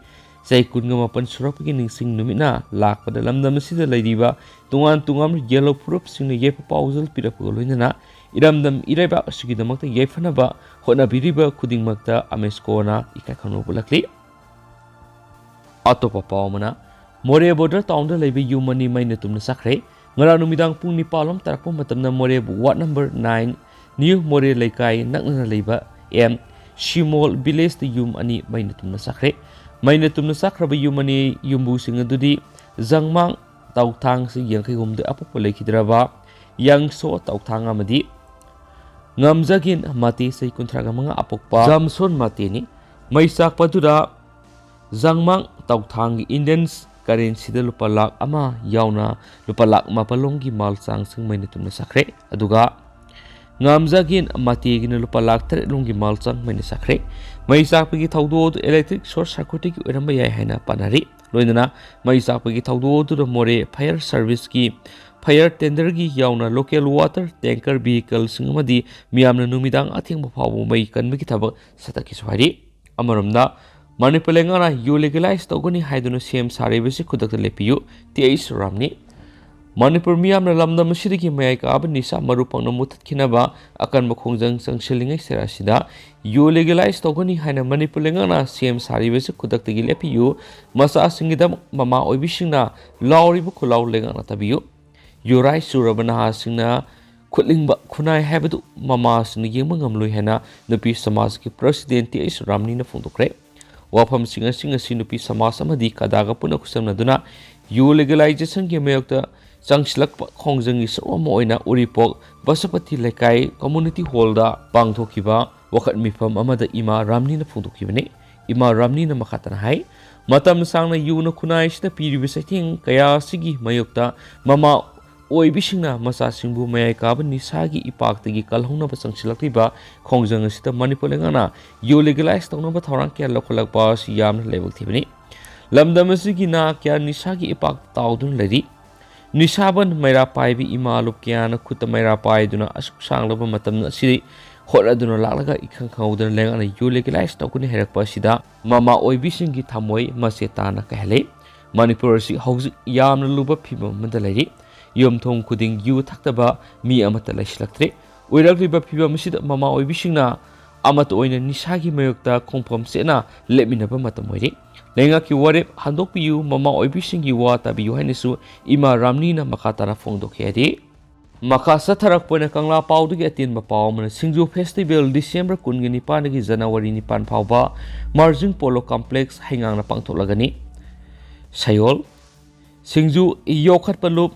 ꯆꯍꯤ ꯀꯨꯟꯒ ꯃꯥꯄꯟ ꯁꯨꯔꯛꯄꯒꯤ ꯅꯤꯡꯁꯤꯡ ꯅꯨꯃꯤꯠꯅ ꯂꯥꯛꯄꯗ ꯂꯝꯗꯝ ꯑꯁꯤꯗ ꯂꯩꯔꯤꯕ ꯇꯣꯉꯥꯟ ꯇꯣꯉꯥꯟꯕ ꯌꯦꯜꯍꯧ ꯐꯨꯔꯨꯞꯁꯤꯡꯅ ꯌꯥꯏꯐ ꯄꯥꯎꯖꯦꯜ ꯄꯤꯔꯛꯄꯒ ꯂꯣꯏꯅꯅ ꯏꯔꯝꯗꯝ ꯏꯔꯩꯕꯥꯛ ꯑꯁꯤꯒꯤꯗꯃꯛꯇ ꯌꯥꯏꯐꯅꯕ ꯍꯣꯠꯅꯕꯤꯔꯤꯕ ꯈꯨꯗꯤꯡꯃꯛꯇ ꯑꯃꯦꯁꯀꯣꯅ ꯏꯀꯥꯏ ꯈꯨꯝꯅꯕ ꯎꯠꯂꯛꯂꯤ꯫ ꯑꯇꯣꯞꯄ ꯄꯥꯎ ꯑꯃꯅ, ꯃꯣꯔꯦ ꯕꯣꯔꯗꯔ ꯇꯥꯎꯟꯗ ꯂꯩꯕ ꯌꯨꯝ ꯑꯅꯤ ꯃꯩꯅ ꯇꯨꯝꯅ ꯆꯥꯛꯈ꯭ꯔꯦ꯫ ꯉꯔꯥꯡ ꯅꯨꯃꯤꯗꯥꯡ ꯄꯨꯡ ꯅꯤꯄꯥꯜ ꯂꯣꯝ ꯇꯥꯔꯛꯄ ꯃꯇꯝꯗ ꯃꯣꯔꯦ ꯋꯥꯔꯗ ꯅꯝꯕꯔ ꯅꯥꯏꯟ, ꯅ꯭ꯌꯨ ꯃꯣꯔꯦ ꯂꯩꯀꯥꯏ ꯅꯛꯅꯅ ꯂꯩꯕ ꯑꯦꯝ ꯁꯤꯃꯣꯜ ꯚꯤꯂꯦꯖꯇ ꯌꯨꯝ ꯑꯅꯤ ꯃꯩꯅ ꯇꯨꯝꯅ ꯆꯥꯛꯈ꯭ꯔꯦ꯫ ꯃꯩꯅ ꯇꯨꯝꯅ ꯆꯥꯛꯈ꯭ꯔꯕ ꯌꯨꯝ ꯑꯅꯤ ꯌꯨꯝꯕꯨꯁꯤꯡ ꯑꯗꯨꯗꯤ ꯖꯪꯃꯥꯡ ꯇꯧꯊꯥꯡ, ꯆꯍꯤ ꯌꯥꯡꯈꯩ ꯍꯨꯝꯗꯣꯏ ꯑꯄꯣꯛꯄ ꯂꯩꯈꯤꯗ꯭ꯔꯕ ꯌꯪꯁꯣ ꯇꯧꯊꯥꯡ ꯑꯃꯗꯤ ꯉꯝꯖꯒꯤꯟ ꯃꯇꯦ, ꯆꯍꯤ ꯀꯨꯟꯊ꯭ꯔꯥꯒ ꯃꯉꯥ ꯑꯄꯣꯛꯄ ꯖꯝꯁꯣꯟ ꯃꯇꯦꯅꯤ꯫ ꯃꯩ ꯆꯥꯛꯄꯗꯨꯗ ꯖꯪꯃꯥꯡ ꯇꯧꯊꯥꯡꯒꯤ ꯏꯟꯗꯤꯌꯟ ꯀꯔꯦꯟꯁꯤꯗ ꯂꯨꯄꯥ ꯂꯥꯈ ꯑꯃ ꯌꯥꯎꯅ ꯂꯨꯄꯥ ꯂꯥꯈ ꯃꯥꯄꯜ ꯂꯣꯝꯒꯤ ꯃꯥꯜ ꯆꯥꯡꯁꯤꯡ ꯃꯩꯅ ꯇꯨꯝꯅ ꯆꯥꯛꯈ꯭ꯔꯦ꯫ ꯑꯗꯨꯒ ꯉꯝꯖꯒꯤꯟ ꯃꯇꯦꯒꯤꯅ ꯂꯨꯄꯥ ꯂꯥꯈ ꯇꯔꯦꯠ ꯂꯣꯝꯒꯤ ꯃꯥꯜ ꯆꯥꯡ ꯃꯩꯅ ꯆꯥꯛꯈ꯭ꯔꯦ꯫ ꯃꯩ ꯆꯥꯛꯄꯒꯤ ꯊꯧꯗꯣꯛ ꯑꯗꯨ ꯏꯂꯦꯛꯇ꯭ꯔꯤꯛ ꯁꯣꯔꯠ ꯁꯔꯀ꯭ꯌꯨꯠꯇꯒꯤ ꯑꯣꯏꯔꯝꯕ ꯌꯥꯏ ꯍꯥꯏꯅ ꯄꯥꯅꯔꯤ꯫ ꯂꯣꯏꯅꯅ ꯃꯩ ꯆꯥꯛꯄꯒꯤ ꯊꯧꯗꯣꯛ ꯑꯗꯨꯗ ꯃꯣꯔꯦ ꯐꯥꯌꯔ ꯁꯔꯚꯤꯁꯀꯤ ꯐꯥꯌꯔ ꯇꯦꯟꯗꯔꯒꯤ ꯌꯥꯎꯅ ꯂꯣꯀꯦꯜ ꯋꯥꯇꯔ ꯇꯦꯡꯀꯔ ꯚꯤꯍꯤꯀꯜꯁꯤꯡ ꯑꯃꯗꯤ ꯃꯤꯌꯥꯝꯅ ꯅꯨꯃꯤꯗꯥꯡ ꯑꯊꯦꯡꯕ ꯐꯥꯎꯕ ꯃꯩ ꯀꯟꯕꯒꯤ ꯊꯕꯛ ꯁꯥꯊꯛꯈꯤꯁꯨ ꯍꯥꯏꯔꯤ꯫ ꯑꯃꯔꯣꯝꯗ, ꯃꯅꯤꯄꯨꯔ ꯂꯩꯉꯥꯛꯅ ꯌꯨ ꯂꯤꯒꯦꯂꯥꯏꯖ ꯇꯧꯒꯅꯤ ꯍꯥꯏꯗꯨꯅ ꯁꯤ ꯑꯦꯝ ꯁꯥꯔꯤꯕꯁꯤ ꯈꯨꯗꯛꯇ ꯂꯦꯞꯄꯤꯌꯨ, ꯇꯤ ꯑꯩꯆ ꯔꯥꯝꯅꯤ꯫ ꯃꯅꯤꯄꯨꯔ ꯃꯤꯌꯥꯝꯅ ꯂꯝꯗꯝ ꯑꯁꯤꯗꯒꯤ ꯃꯌꯥꯏ ꯀꯥꯕ ꯅꯤꯁꯥ ꯃꯔꯨ ꯐꯪꯅ ꯃꯨꯊꯠꯈꯤꯅꯕ ꯑꯀꯟꯕ ꯈꯣꯡꯖꯪ ꯆꯪꯁꯤꯜꯂꯤꯉꯩ ꯁꯤꯔꯥꯁꯤꯗ ꯌꯨ ꯂꯤꯒꯦꯂꯥꯏꯖ ꯇꯧꯒꯅꯤ ꯍꯥꯏꯅ ꯃꯅꯤꯄꯨꯔ ꯂꯩꯉꯥꯛꯅ ꯁꯤ ꯑꯦꯝ ꯁꯥꯔꯤꯕꯁꯤ ꯈꯨꯗꯛꯇꯒꯤ ꯂꯦꯞꯄꯤꯌꯨ꯫ ꯃꯆꯥꯁꯤꯡꯒꯤꯗꯃꯛ ꯃꯃꯥ ꯑꯣꯏꯕꯤꯁꯤꯡꯅ ꯂꯥꯎꯔꯤꯕ ꯈꯨꯂꯥꯎ ꯂꯩꯉꯥꯛꯅ ꯇꯥꯕꯤꯌꯨ꯫ ꯌꯨꯔꯥꯏ ꯆꯨꯔꯕ ꯅꯍꯥꯁꯤꯡꯅ ꯈꯨꯠꯂꯤꯡꯕ ꯈꯨꯟꯅꯥꯏ ꯍꯥꯏꯕꯗꯨ ꯃꯃꯥꯁꯤꯡꯅ ꯌꯦꯡꯕ ꯉꯝꯂꯣꯏ ꯍꯥꯏꯅ ꯅꯨꯄꯤ ꯁꯃꯥꯖꯀꯤ ꯄ꯭ꯔꯁꯤꯗꯦꯟ ꯇꯤ ꯑꯩꯆ ꯔꯥꯝꯅꯤꯅ ꯐꯣꯡꯗꯣꯛꯈ꯭ꯔꯦ꯫ ꯋꯥꯐꯝꯁꯤꯡ ꯑꯁꯤ ꯉꯁꯤ ꯅꯨꯄꯤ ꯁꯃꯥꯖ ꯑꯃꯗꯤ ꯀꯗꯥꯒ ꯄꯨꯟꯅ ꯈꯨꯠꯁꯝꯅꯗꯨꯅ ꯌꯨ ꯂꯤꯒꯦꯂꯥꯏꯖꯦꯁꯟꯒꯤ ꯃꯥꯌꯣꯛꯇ ꯆꯪꯁꯤꯜꯂꯛꯄ ꯈꯣꯡꯖꯪꯒꯤ ꯁꯔꯨꯛ ꯑꯃ ꯑꯣꯏꯅ ꯎꯔꯤꯄꯣꯛ ꯕꯁꯄꯇꯤ ꯂꯩꯀꯥꯏ ꯀꯝꯃꯨꯅꯤꯇꯤ ꯍꯣꯜꯗ ꯄꯥꯡꯊꯣꯛꯈꯤꯕ ꯋꯥꯀꯠ ꯃꯤꯐꯝ ꯑꯃꯗ ꯏꯃꯥ ꯔꯥꯝꯅꯤꯅ ꯐꯣꯡꯗꯣꯛꯈꯤꯕꯅꯤ꯫ ꯏꯃꯥ ꯔꯥꯝꯅꯤꯅ ꯃꯈꯥ ꯇꯥꯅ ꯍꯥꯏ, ꯃꯇꯝ ꯁꯥꯡꯅ ꯌꯨꯅ ꯈꯨꯟꯅꯥꯏꯁꯤꯗ ꯄꯤꯔꯤꯕ ꯆꯩꯊꯦꯡ ꯀꯌꯥ ꯑꯁꯤꯒꯤ ꯃꯥꯌꯣꯛꯇ ꯃꯃꯥ ꯑꯣꯏꯕꯤꯁꯤꯡꯅ ꯃꯆꯥꯁꯤꯡꯕꯨ ꯃꯌꯥꯏ ꯀꯥꯕ ꯅꯤꯁꯥꯒꯤ ꯏꯄꯥꯛꯇꯒꯤ ꯀꯜꯍꯧꯅꯕ ꯆꯪꯁꯤꯜꯂꯛꯂꯤꯕ ꯈꯣꯡꯖꯪ ꯑꯁꯤꯗ ꯃꯅꯤꯄꯨꯔ ꯂꯩꯉꯥꯛꯅ ꯌꯨ ꯂꯤꯒꯦꯂꯥꯏꯖ ꯇꯧꯅꯕ ꯊꯧꯔꯥꯡ ꯀꯌꯥ ꯂꯧꯈꯠꯂꯛꯄ ꯑꯁꯤ ꯌꯥꯝꯅ ꯂꯥꯏꯕꯛ ꯊꯤꯕꯅꯤ꯫ ꯂꯝꯗꯝ ꯑꯁꯤꯒꯤ ꯅꯍꯥ ꯀꯌꯥ ꯅꯤꯁꯥꯒꯤ ꯏꯄꯥꯛꯇ ꯇꯥꯎꯗꯨꯅ ꯂꯩꯔꯤ꯫ ꯅꯤꯁꯥꯕꯟ ꯃꯩꯔꯥ ꯄꯥꯏꯕꯤ ꯏꯃꯥ ꯂꯨꯞ ꯀꯌꯥꯅ ꯈꯨꯠꯇ ꯃꯩꯔꯥ ꯄꯥꯏꯗꯨꯅ ꯑꯁꯨꯛ ꯁꯥꯡꯂꯕ ꯃꯇꯝ ꯑꯁꯤꯗ ꯍꯣꯠꯅꯗꯨꯅ ꯂꯥꯛꯂꯒ ꯏꯈꯪ ꯈꯪꯍꯧꯗꯅ ꯂꯩꯉꯥꯛꯅ ꯌꯨ ꯂꯤꯒꯦꯂꯥꯏꯖ ꯇꯧꯒꯅꯤ ꯍꯥꯏꯔꯛꯄ ꯑꯁꯤꯗ ꯃꯃꯥ ꯑꯣꯏꯕꯤꯁꯤꯡꯒꯤ ꯊꯃꯣꯏ ꯃꯆꯦꯠ ꯇꯥꯅ ꯀꯥꯏꯍꯜꯂꯤ꯫ ꯃꯅꯤꯄꯨꯔ ꯑꯁꯤ ꯍꯧꯖꯤꯛ ꯌꯥꯝꯅ ꯂꯨꯕ ꯐꯤꯕꯝ ꯑꯃꯗ ꯂꯩꯔꯤ꯫ ꯌꯨꯝꯊꯣꯡ ꯈꯨꯗꯤꯡ ꯌꯨ ꯊꯛꯇꯕ ꯃꯤ ꯑꯃꯠꯇ ꯂꯩꯁꯤꯜꯂꯛꯇ꯭ꯔꯦ꯫ ꯑꯣꯏꯔꯛꯂꯤꯕ ꯐꯤꯕꯝ ꯑꯁꯤꯗ ꯃꯃꯥ ꯑꯣꯏꯕꯤꯁꯤꯡꯅ ꯑꯃꯠꯇ ꯑꯣꯏꯅ ꯅꯤꯁꯥꯒꯤ ꯃꯥꯌꯣꯛꯇ ꯈꯣꯡꯐꯝ ꯆꯦꯠꯅ ꯂꯦꯞꯃꯤꯟꯅꯕ ꯃꯇꯝ ꯑꯣꯏꯔꯦ꯫ ꯂꯩꯉꯥꯛꯀꯤ ꯋꯥꯔꯦꯞ ꯍꯟꯗꯣꯛꯄꯤꯌꯨ, ꯃꯃꯥ ꯑꯣꯏꯕꯤꯁꯤꯡꯒꯤ ꯋꯥ ꯇꯥꯕꯤꯌꯨ ꯍꯥꯏꯅꯁꯨ ꯏꯃꯥ ꯔꯥꯝꯅꯤꯅ ꯃꯈꯥ ꯇꯥꯅ ꯐꯣꯡꯗꯣꯛꯈꯤ ꯍꯥꯏꯗꯤ, ꯃꯈꯥ ꯆꯠꯊꯔꯛꯄ ꯑꯣꯏꯅ ꯀꯪꯂꯥ ꯄꯥꯎꯗꯒꯤ ꯑꯇꯦꯟꯕ ꯄꯥꯎ ꯑꯃꯅ, ꯁꯤꯡꯖꯨ ꯐꯦꯁꯇꯤꯚꯦꯜ ꯗꯤꯁꯦꯝꯕꯔ ꯀꯨꯟꯒ ꯅꯤꯄꯥꯟꯗꯒꯤ ꯖꯅꯋꯥꯔꯤ ꯅꯤꯄꯥꯟ ꯐꯥꯎꯕ ꯃꯥꯔꯖꯤꯡ ꯄꯣꯂꯣ ꯀꯝꯄ꯭ꯂꯦꯛꯁ ꯍꯩꯉꯥꯡꯅ ꯄꯥꯡꯊꯣꯛꯂꯒꯅꯤ꯫ ꯁꯌꯣꯜ, ꯁꯤꯡꯖꯨ ꯌꯣꯛꯈꯠꯄ ꯂꯨꯞ,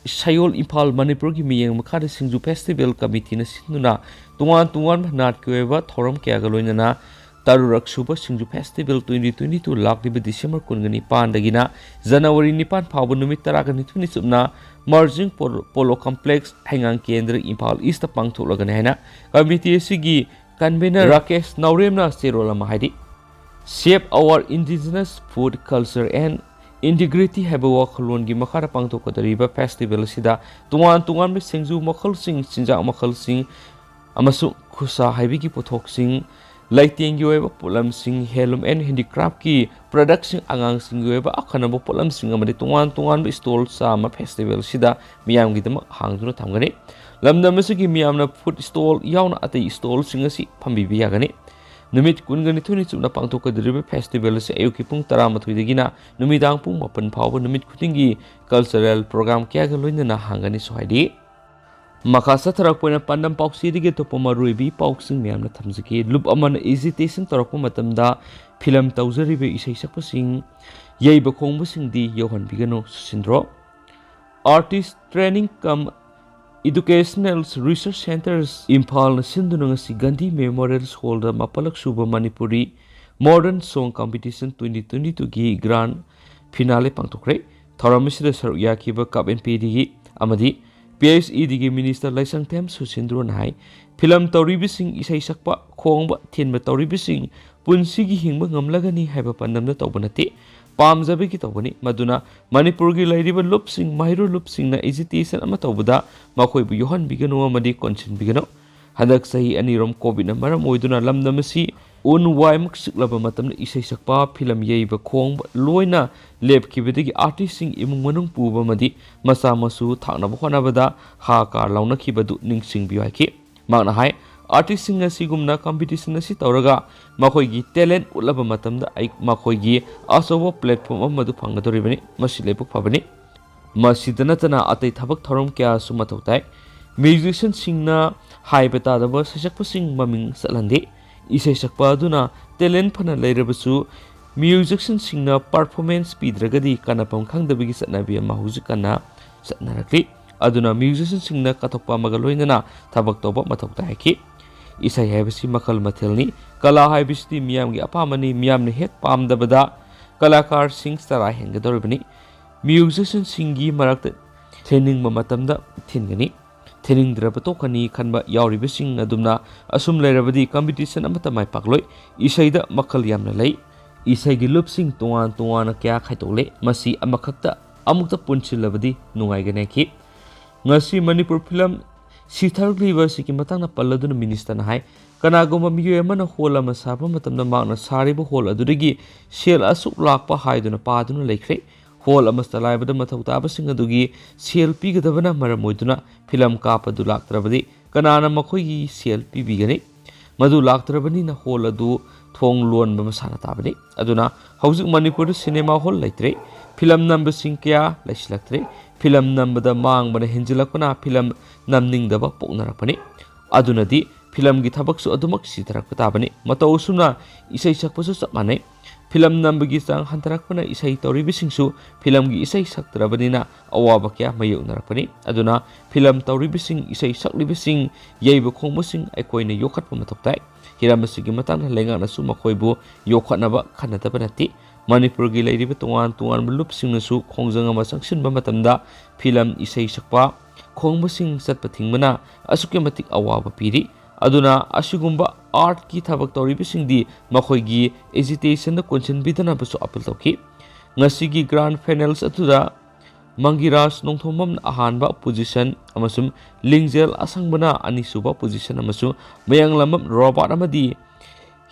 ꯁꯌꯣꯜ, ꯏꯝꯐꯥꯜ, ꯃꯅꯤꯄꯨꯔꯒꯤ ꯃꯤꯠꯌꯦꯡ ꯃꯈꯥꯗ ꯁꯤꯡꯖꯨ ꯐꯦꯁꯇꯤꯚꯦꯜ ꯀꯃꯤꯇꯤꯅ ꯁꯤꯟꯗꯨꯅ ꯇꯣꯉꯥꯟ ꯇꯣꯉꯥꯟꯕ ꯅꯥꯠꯀꯤ ꯑꯣꯏꯕ ꯊꯧꯔꯝ ꯀꯌꯥꯒ ꯂꯣꯏꯅꯅ ꯇꯔꯨꯔꯛ ꯁꯨꯕ ꯁꯤꯡꯖꯨ ꯐꯦꯁꯇꯤꯚꯦꯜ twenty twenty two ꯂꯥꯛꯂꯤꯕ ꯗꯤꯁꯦꯝꯕꯔ ꯀꯨꯟꯒ ꯅꯤꯄꯥꯟꯗꯒꯤꯅ ꯖꯅꯋꯥꯔꯤ ꯅꯤꯄꯥꯟ ꯐꯥꯎꯕ ꯅꯨꯃꯤꯠ ꯇꯔꯥꯒ ꯅꯤꯊꯣꯏꯅꯤ ꯆꯨꯞꯅ ꯃꯥꯔꯖꯤꯡ ꯄꯣꯂꯣ, ꯄꯣꯂꯣ ꯀꯝꯄ꯭ꯂꯦꯛꯁ, ꯍꯩꯉꯥꯡ ꯀꯦꯟꯗ꯭ꯔ, ꯏꯝꯐꯥꯜ ꯏꯁꯇ ꯄꯥꯡꯊꯣꯛꯂꯒꯅꯤ ꯍꯥꯏꯅ ꯀꯃꯤꯇꯤ ꯑꯁꯤꯒꯤ ꯀꯟꯚꯦꯅꯔ ꯔꯥꯀꯦꯁ ꯅꯥꯎꯔꯦꯝꯅ ꯆꯦꯔꯣꯜ ꯑꯃ ꯍꯥꯏꯔꯤ꯫ Save our indigenous food culture and integrity ꯍꯥꯏꯕ ꯋꯥꯈꯜꯂꯣꯟꯒꯤ ꯃꯈꯥꯗ ꯄꯥꯡꯊꯣꯛꯀꯗꯧꯔꯤꯕ ꯐꯦꯁꯇꯤꯚꯦꯜ ꯑꯁꯤꯗ ꯇꯣꯉꯥꯟ ꯇꯣꯉꯥꯟꯕ ꯁꯤꯡꯖꯨ ꯃꯈꯜꯁꯤꯡ, ꯆꯤꯟꯖꯥꯛ ꯃꯈꯜꯁꯤꯡ ꯑꯃꯁꯨꯡ ꯈꯨꯠꯁꯥ ꯍꯩꯕꯒꯤ ꯄꯣꯠꯊꯣꯛꯁꯤꯡ, ꯂꯩꯇꯦꯡꯒꯤ ꯑꯣꯏꯕ ꯄꯣꯠꯂꯝꯁꯤꯡ, handloom and handicraftꯀꯤ productꯁꯤꯡ, ꯑꯉꯥꯡꯁꯤꯡꯒꯤ ꯑꯣꯏꯕ ꯑꯈꯟꯅꯕ ꯄꯣꯠꯂꯝꯁꯤꯡ ꯑꯃꯗꯤ ꯇꯣꯉꯥꯟ ꯇꯣꯉꯥꯟꯕ stall ꯆꯥꯝꯃ festivalꯁꯤꯗ ꯃꯤꯌꯥꯝꯒꯤꯗꯃꯛ ꯍꯥꯡꯗꯨꯅ ꯊꯝꯒꯅꯤ꯫ ꯂꯝꯗꯝ ꯑꯁꯤꯒꯤ ꯃꯤꯌꯥꯝꯅ food stall ꯌꯥꯎꯅ ꯑꯇꯩ stallꯁꯤꯡ ꯑꯁꯤ ꯐꯝꯕꯤꯕ ꯌꯥꯒꯅꯤ꯫ ꯅꯨꯃꯤꯠ ꯀꯨꯟꯒ ꯅꯤꯊꯣꯏꯅꯤ ꯆꯨꯞꯅ ꯄꯥꯡꯊꯣꯛꯀꯗꯧꯔꯤꯕ festival ꯑꯁꯤ ꯑꯌꯨꯛꯀꯤ ꯄꯨꯡ ꯇꯔꯥꯃꯥꯊꯣꯏꯗꯒꯤꯅ ꯅꯨꯃꯤꯗꯥꯡ ꯄꯨꯡ ꯃꯥꯄꯟ ꯐꯥꯎꯕ ꯅꯨꯃꯤꯠ ꯈꯨꯗꯤꯡꯒꯤ cultural program ꯀꯌꯥꯒ ꯂꯣꯏꯅꯅ ꯍꯥꯡꯒꯅꯤꯁꯨ ꯍꯥꯏꯔꯤ꯫ ꯃꯈꯥ ꯆꯠꯊꯔꯛꯄ ꯑꯣꯏꯅ ꯄꯥꯟꯗꯝ ꯄꯥꯎꯆꯦꯗꯒꯤ ꯑꯇꯣꯞꯄ ꯃꯔꯨꯑꯣꯏꯕ ꯄꯥꯎꯁꯤꯡ ꯃꯌꯥꯝꯅ ꯊꯝꯖꯒꯦ꯫ ꯂꯨꯞ ꯑꯃꯅ agitation ꯇꯧꯔꯛꯄ ꯃꯇꯝꯗ ꯐꯤꯂꯝ ꯇꯧꯖꯔꯤꯕ ꯏꯁꯩ ꯁꯛꯄꯁꯤꯡ, ꯌꯩꯕ ꯈꯣꯡꯕꯁꯤꯡꯗꯤ ꯌꯧꯍꯟꯕꯤꯒꯅꯨ, ꯁꯨꯁꯤꯟꯗ꯭ꯔꯣ꯫ Artist Training cum Educational Research Centres ꯏꯝꯐꯥꯜꯅ ꯁꯤꯟꯗꯨꯅ ꯉꯁꯤ ꯒꯥꯟꯙꯤ Memorial Hallꯗ ꯃꯥꯄꯜꯂꯛ ꯁꯨꯕ Manipuri Modern Song Competition twenty twenty twoꯒꯤ grand finale ꯄꯥꯡꯊꯣꯛꯈ꯭ꯔꯦ꯫ ꯊꯧꯔꯝ ꯑꯁꯤꯗ ꯁꯔꯨꯛ ꯌꯥꯈꯤꯕ ꯀꯥꯞ ꯑꯦꯟ ꯄꯦꯗꯤꯒꯤ ꯑꯃꯗꯤ ꯄꯤ ꯑꯩꯆ ꯏꯗꯤꯒꯤ minister ꯂꯩꯁꯪꯊꯦꯝ ꯁꯨꯁꯤꯟꯗ꯭ꯔꯣꯅ ꯍꯥꯏ, ꯐꯤꯂꯝ ꯇꯧꯔꯤꯕꯁꯤꯡ, ꯏꯁꯩ ꯁꯛꯄ, ꯈꯣꯡꯕ, ꯊꯤꯟꯕ ꯇꯧꯔꯤꯕꯁꯤꯡ ꯄꯨꯟꯁꯤꯒꯤ ꯍꯤꯡꯕ ꯉꯝꯂꯒꯅꯤ ꯍꯥꯏꯕ ꯄꯥꯟꯗꯝꯗ ꯇꯧꯕ ꯅꯠꯇꯦ, ꯄꯥꯝꯖꯕꯒꯤ ꯇꯧꯕꯅꯤ꯫ ꯃꯗꯨꯅ ꯃꯅꯤꯄꯨꯔꯒꯤ ꯂꯩꯔꯤꯕ ꯂꯨꯞꯁꯤꯡ, ꯃꯍꯩꯔꯣꯏ ꯂꯨꯞꯁꯤꯡꯅ agitation ꯑꯃ ꯇꯧꯕꯗ ꯃꯈꯣꯏꯕꯨ ꯌꯥꯎꯍꯟꯕꯤꯒꯅꯨ ꯑꯃꯗꯤ ꯀꯣꯟꯁꯤꯟꯕꯤꯒꯅꯨ꯫ ꯍꯟꯗꯛ ꯆꯍꯤ ꯑꯅꯤꯔꯣꯝ ꯀꯣꯚꯤꯗꯅ ꯃꯔꯝ ꯑꯣꯏꯗꯨꯅ ꯂꯝꯗꯝ ꯑꯁꯤ ꯎꯟ ꯋꯥꯏꯃꯨꯛ ꯆꯤꯛꯂꯕ ꯃꯇꯝꯗ ꯏꯁꯩ ꯁꯛꯄ, ꯐꯤꯂꯝ ꯌꯩꯕ ꯈꯣꯡꯕ ꯂꯣꯏꯅ ꯂꯦꯞꯈꯤꯕꯗꯒꯤ artistꯁꯤꯡ ꯏꯃꯨꯡ ꯃꯅꯨꯡ ꯄꯨꯕ ꯑꯃꯗꯤ ꯃꯆꯥ ꯃꯁꯨ ꯊꯥꯛꯅꯕ ꯍꯣꯠꯅꯕꯗ ꯍꯥꯍꯥꯀꯥꯔ ꯂꯥꯎꯅꯈꯤꯕꯗꯨ ꯅꯤꯡꯁꯤꯡꯕꯤꯌꯨ ꯍꯥꯏꯈꯤ꯫ ꯃꯍꯥꯛꯅ ꯍꯥꯏ, artistꯁꯤꯡ ꯑꯁꯤꯒꯨꯝꯅ competition ꯑꯁꯤ ꯇꯧꯔꯒ ꯃꯈꯣꯏꯒꯤ talent ꯎꯠꯂꯕ ꯃꯇꯝꯗ ꯑꯩ ꯃꯈꯣꯏꯒꯤ ꯑꯆꯧꯕ platform ꯑꯃ ꯑꯗꯨ ꯐꯪꯒꯗꯧꯔꯤꯕꯅꯤ꯫ ꯃꯁꯤ ꯂꯥꯏꯕꯛ ꯐꯕꯅꯤ꯫ ꯃꯁꯤꯗ ꯅꯠꯇꯅ ꯑꯇꯩ ꯊꯕꯛ ꯊꯧꯔꯝ ꯀꯌꯥꯁꯨ ꯃꯊꯧ ꯇꯥꯏ꯫ Musicianꯁꯤꯡꯅ ꯍꯥꯏꯕ ꯇꯥꯗꯕ ꯁꯩꯁꯛꯄꯁꯤꯡ ꯃꯃꯤꯡ ꯆꯠꯍꯟꯗꯦ꯫ ꯏꯁꯩ ꯁꯛꯄ ꯑꯗꯨꯅ talent ꯐꯅ ꯂꯩꯔꯕꯁꯨ, musicianꯁꯤꯡꯅ performance ꯄꯤꯗ꯭ꯔꯒꯗꯤ ꯀꯥꯟꯅꯐꯝ ꯈꯪꯗꯕꯒꯤ ꯆꯠꯅꯕꯤ ꯑꯃ ꯍꯧꯖꯤꯛ ꯀꯟꯅ ꯆꯠꯅꯔꯛꯂꯤ꯫ ꯑꯗꯨꯅ musicianꯁꯤꯡꯅ ꯀꯠꯊꯣꯛꯄ ꯑꯃꯒ ꯂꯣꯏꯅꯅ ꯊꯕꯛ ꯇꯧꯕ ꯃꯊꯧ ꯇꯥꯏ ꯍꯥꯏꯈꯤ꯫ ꯏꯁꯩ ꯍꯥꯏꯕꯁꯤ ꯃꯈꯜ ꯃꯊꯦꯜꯅꯤ꯫ ꯀꯂꯥ ꯍꯥꯏꯕꯁꯤꯗꯤ ꯃꯤꯌꯥꯝꯒꯤ ꯑꯄꯥꯝꯕꯅꯤ꯫ ꯃꯤꯌꯥꯝꯅ ꯍꯦꯛ ꯄꯥꯝꯗꯕꯗ ꯀꯂꯥꯀꯥꯔꯁꯤꯡ ꯆꯔꯥ ꯍꯦꯟꯒꯗꯧꯔꯤꯕꯅꯤ꯫ Musicianꯁꯤꯡꯒꯤ ꯃꯔꯛꯇ ꯊꯤꯟꯅꯤꯡꯕ ꯃꯇꯝꯗ ꯊꯤꯟꯒꯅꯤ꯫ ꯊꯤꯟꯅꯤꯡꯗ꯭ꯔꯕ ꯇꯣꯛꯀꯅꯤ ꯈꯟꯕ ꯌꯥꯎꯔꯤꯕꯁꯤꯡ ꯑꯗꯨꯝꯅ ꯑꯁꯨꯝ ꯂꯩꯔꯕꯗꯤ competition ꯑꯃꯠꯇ ꯃꯥꯏ ꯄꯥꯛꯂꯣꯏ꯫ ꯏꯁꯩꯗ ꯃꯈꯜ ꯌꯥꯝꯅ ꯂꯩ꯫ ꯏꯁꯩꯒꯤ ꯂꯨꯞꯁꯤꯡ ꯇꯣꯉꯥꯟ ꯇꯣꯉꯥꯟꯅ ꯀꯌꯥ ꯈꯥꯏꯗꯣꯛꯂꯦ꯫ ꯃꯁꯤ ꯑꯃꯈꯛꯇ ꯑꯃꯨꯛꯇ ꯄꯨꯟꯁꯤꯜꯂꯕꯗꯤ ꯅꯨꯡꯉꯥꯏꯒꯅꯤ ꯍꯥꯏꯈꯤ꯫ ꯉꯁꯤ ꯃꯅꯤꯄꯨꯔ ꯐꯤꯂꯝ ꯁꯤꯊꯔꯛꯂꯤꯕ ꯑꯁꯤꯒꯤ ꯃꯇꯥꯡꯗ ꯄꯜꯂꯗꯨꯅ minister ꯅ ꯍꯥꯏ, ꯀꯅꯥꯒꯨꯝꯕ ꯃꯤꯑꯣꯏ ꯑꯃꯅ ꯍꯣꯜ ꯑꯃ ꯁꯥꯕ ꯃꯇꯝꯗ ꯃꯍꯥꯛꯅ ꯁꯥꯔꯤꯕ ꯍꯣꯜ ꯑꯗꯨꯗꯒꯤ ꯁꯦꯜ ꯑꯁꯨꯛ ꯂꯥꯛꯄ ꯍꯥꯏꯗꯨꯅ ꯄꯥꯗꯨꯅ ꯂꯩꯈ꯭ꯔꯦ꯫ ꯍꯣꯜ ꯑꯃ ꯆꯂꯥꯏꯕꯗ ꯃꯊꯧ ꯇꯥꯕꯁꯤꯡ ꯑꯗꯨꯒꯤ ꯁꯦꯜ ꯄꯤꯒꯗꯕꯅ ꯃꯔꯝ ꯑꯣꯏꯗꯨꯅ ꯐꯤꯂꯝ ꯀꯥꯞꯄꯗꯨ ꯂꯥꯛꯇ꯭ꯔꯕꯗꯤ ꯀꯅꯥꯅ ꯃꯈꯣꯏꯒꯤ ꯁꯦꯜ ꯄꯤꯕꯤꯒꯅꯤ? ꯃꯗꯨ ꯂꯥꯛꯇ꯭ꯔꯕꯅꯤꯅ ꯍꯣꯜ ꯑꯗꯨ ꯊꯣꯡ ꯂꯣꯟꯕ ꯃꯁꯥꯅ ꯇꯥꯕꯅꯤ꯫ ꯑꯗꯨꯅ ꯍꯧꯖꯤꯛ ꯃꯅꯤꯄꯨꯔꯗ ꯁꯤꯅꯦꯃꯥ ꯍꯣꯜ ꯂꯩꯇ꯭ꯔꯦ꯫ ꯐꯤꯂꯝ ꯅꯝꯕꯁꯤꯡ ꯀꯌꯥ ꯂꯩꯁꯤꯜꯂꯛꯇ꯭ꯔꯦ꯫ Film ꯅꯝꯕꯗ ꯃꯥꯡꯕꯅ ꯍꯦꯟꯖꯤꯜꯂꯛꯄꯅ film ꯅꯝꯅꯤꯡꯗꯕ ꯄꯣꯛꯅꯔꯛꯄꯅꯤ꯫ ꯑꯗꯨꯅꯗꯤ ꯐꯤꯂꯝꯒꯤ ꯊꯕꯛꯁꯨ ꯑꯗꯨꯃꯛ ꯁꯤꯊꯔꯛꯄ ꯇꯥꯕꯅꯤ꯫ ꯃꯇꯧ ꯑꯁꯨꯝꯅ ꯏꯁꯩ ꯁꯛꯄꯁꯨ ꯆꯞ ꯃꯥꯟꯅꯩ꯫ ꯐꯤꯂꯝ ꯅꯝꯕꯒꯤ ꯆꯥꯡ ꯍꯟꯊꯔꯛꯄꯅ ꯏꯁꯩ ꯇꯧꯔꯤꯕꯁꯤꯡꯁꯨ ꯐꯤꯂꯝꯒꯤ ꯏꯁꯩ ꯁꯛꯇ꯭ꯔꯕꯅꯤꯅ ꯑꯋꯥꯕ ꯀꯌꯥ ꯃꯥꯌꯣꯛꯅꯔꯛꯄꯅꯤ꯫ ꯑꯗꯨꯅ ꯐꯤꯂꯝ ꯇꯧꯔꯤꯕꯁꯤꯡ, ꯏꯁꯩ ꯁꯛꯂꯤꯕꯁꯤꯡ, ꯌꯩꯕ ꯈꯣꯡꯕꯁꯤꯡ ꯑꯩꯈꯣꯏꯅ ꯌꯣꯛꯈꯠꯄ ꯃꯊꯧ ꯇꯥꯏ꯫ ꯍꯤꯔꯝ ꯑꯁꯤꯒꯤ ꯃꯇꯥꯡꯗ ꯂꯩꯉꯥꯛꯅꯁꯨ ꯃꯈꯣꯏꯕꯨ ꯌꯣꯛꯈꯠꯅꯕ ꯈꯟꯅꯗꯕ ꯅꯠꯇꯦ꯫ ꯃꯅꯤꯄꯨꯔꯒꯤ ꯂꯩꯔꯤꯕ ꯇꯣꯉꯥꯟ ꯇꯣꯉꯥꯟꯕ ꯂꯨꯞꯁꯤꯡꯅꯁꯨ ꯈꯣꯡꯖꯪ ꯑꯃ ꯆꯪꯁꯤꯟꯕ ꯃꯇꯝꯗ ꯐꯤꯂꯝ, ꯏꯁꯩ ꯁꯛꯄ, ꯈꯣꯡꯕꯁꯤꯡ ꯆꯠꯄ ꯊꯤꯡꯕꯅ ꯑꯁꯨꯛꯀꯤ ꯃꯇꯤꯛ ꯑꯋꯥꯕ ꯄꯤꯔꯤ꯫ ꯑꯗꯨꯅ ꯑꯁꯤꯒꯨꯝꯕ ꯑꯥꯔꯠꯀꯤ ꯊꯕꯛ ꯇꯧꯔꯤꯕꯁꯤꯡꯗꯤ ꯃꯈꯣꯏꯒꯤ ꯑꯦꯖꯤꯇꯦꯁꯟꯗ ꯀꯣꯟꯁꯤꯟꯕꯤꯗꯅꯕꯁꯨ ꯑꯄꯤꯜ ꯇꯧꯈꯤ꯫ ꯉꯁꯤꯒꯤ ꯒ꯭ꯔꯥꯟ ꯐꯥꯏꯅꯦꯜꯁ ꯑꯗꯨꯗ ꯃꯪꯒꯤꯔꯥꯖ ꯅꯣꯡꯊꯣꯝꯕꯝꯅ ꯑꯍꯥꯟꯕ ꯄꯣꯖꯤꯁꯟ ꯑꯃꯁꯨꯡ ꯂꯤꯡꯖꯦꯜ ꯑꯁꯪꯕꯅ ꯑꯅꯤꯁꯨꯕ ꯄꯣꯖꯤꯁꯟ ꯑꯃꯁꯨꯡ ꯃꯌꯥꯡꯂꯝꯕꯝ ꯔꯣꯕꯥꯔꯠ ꯑꯃꯗꯤ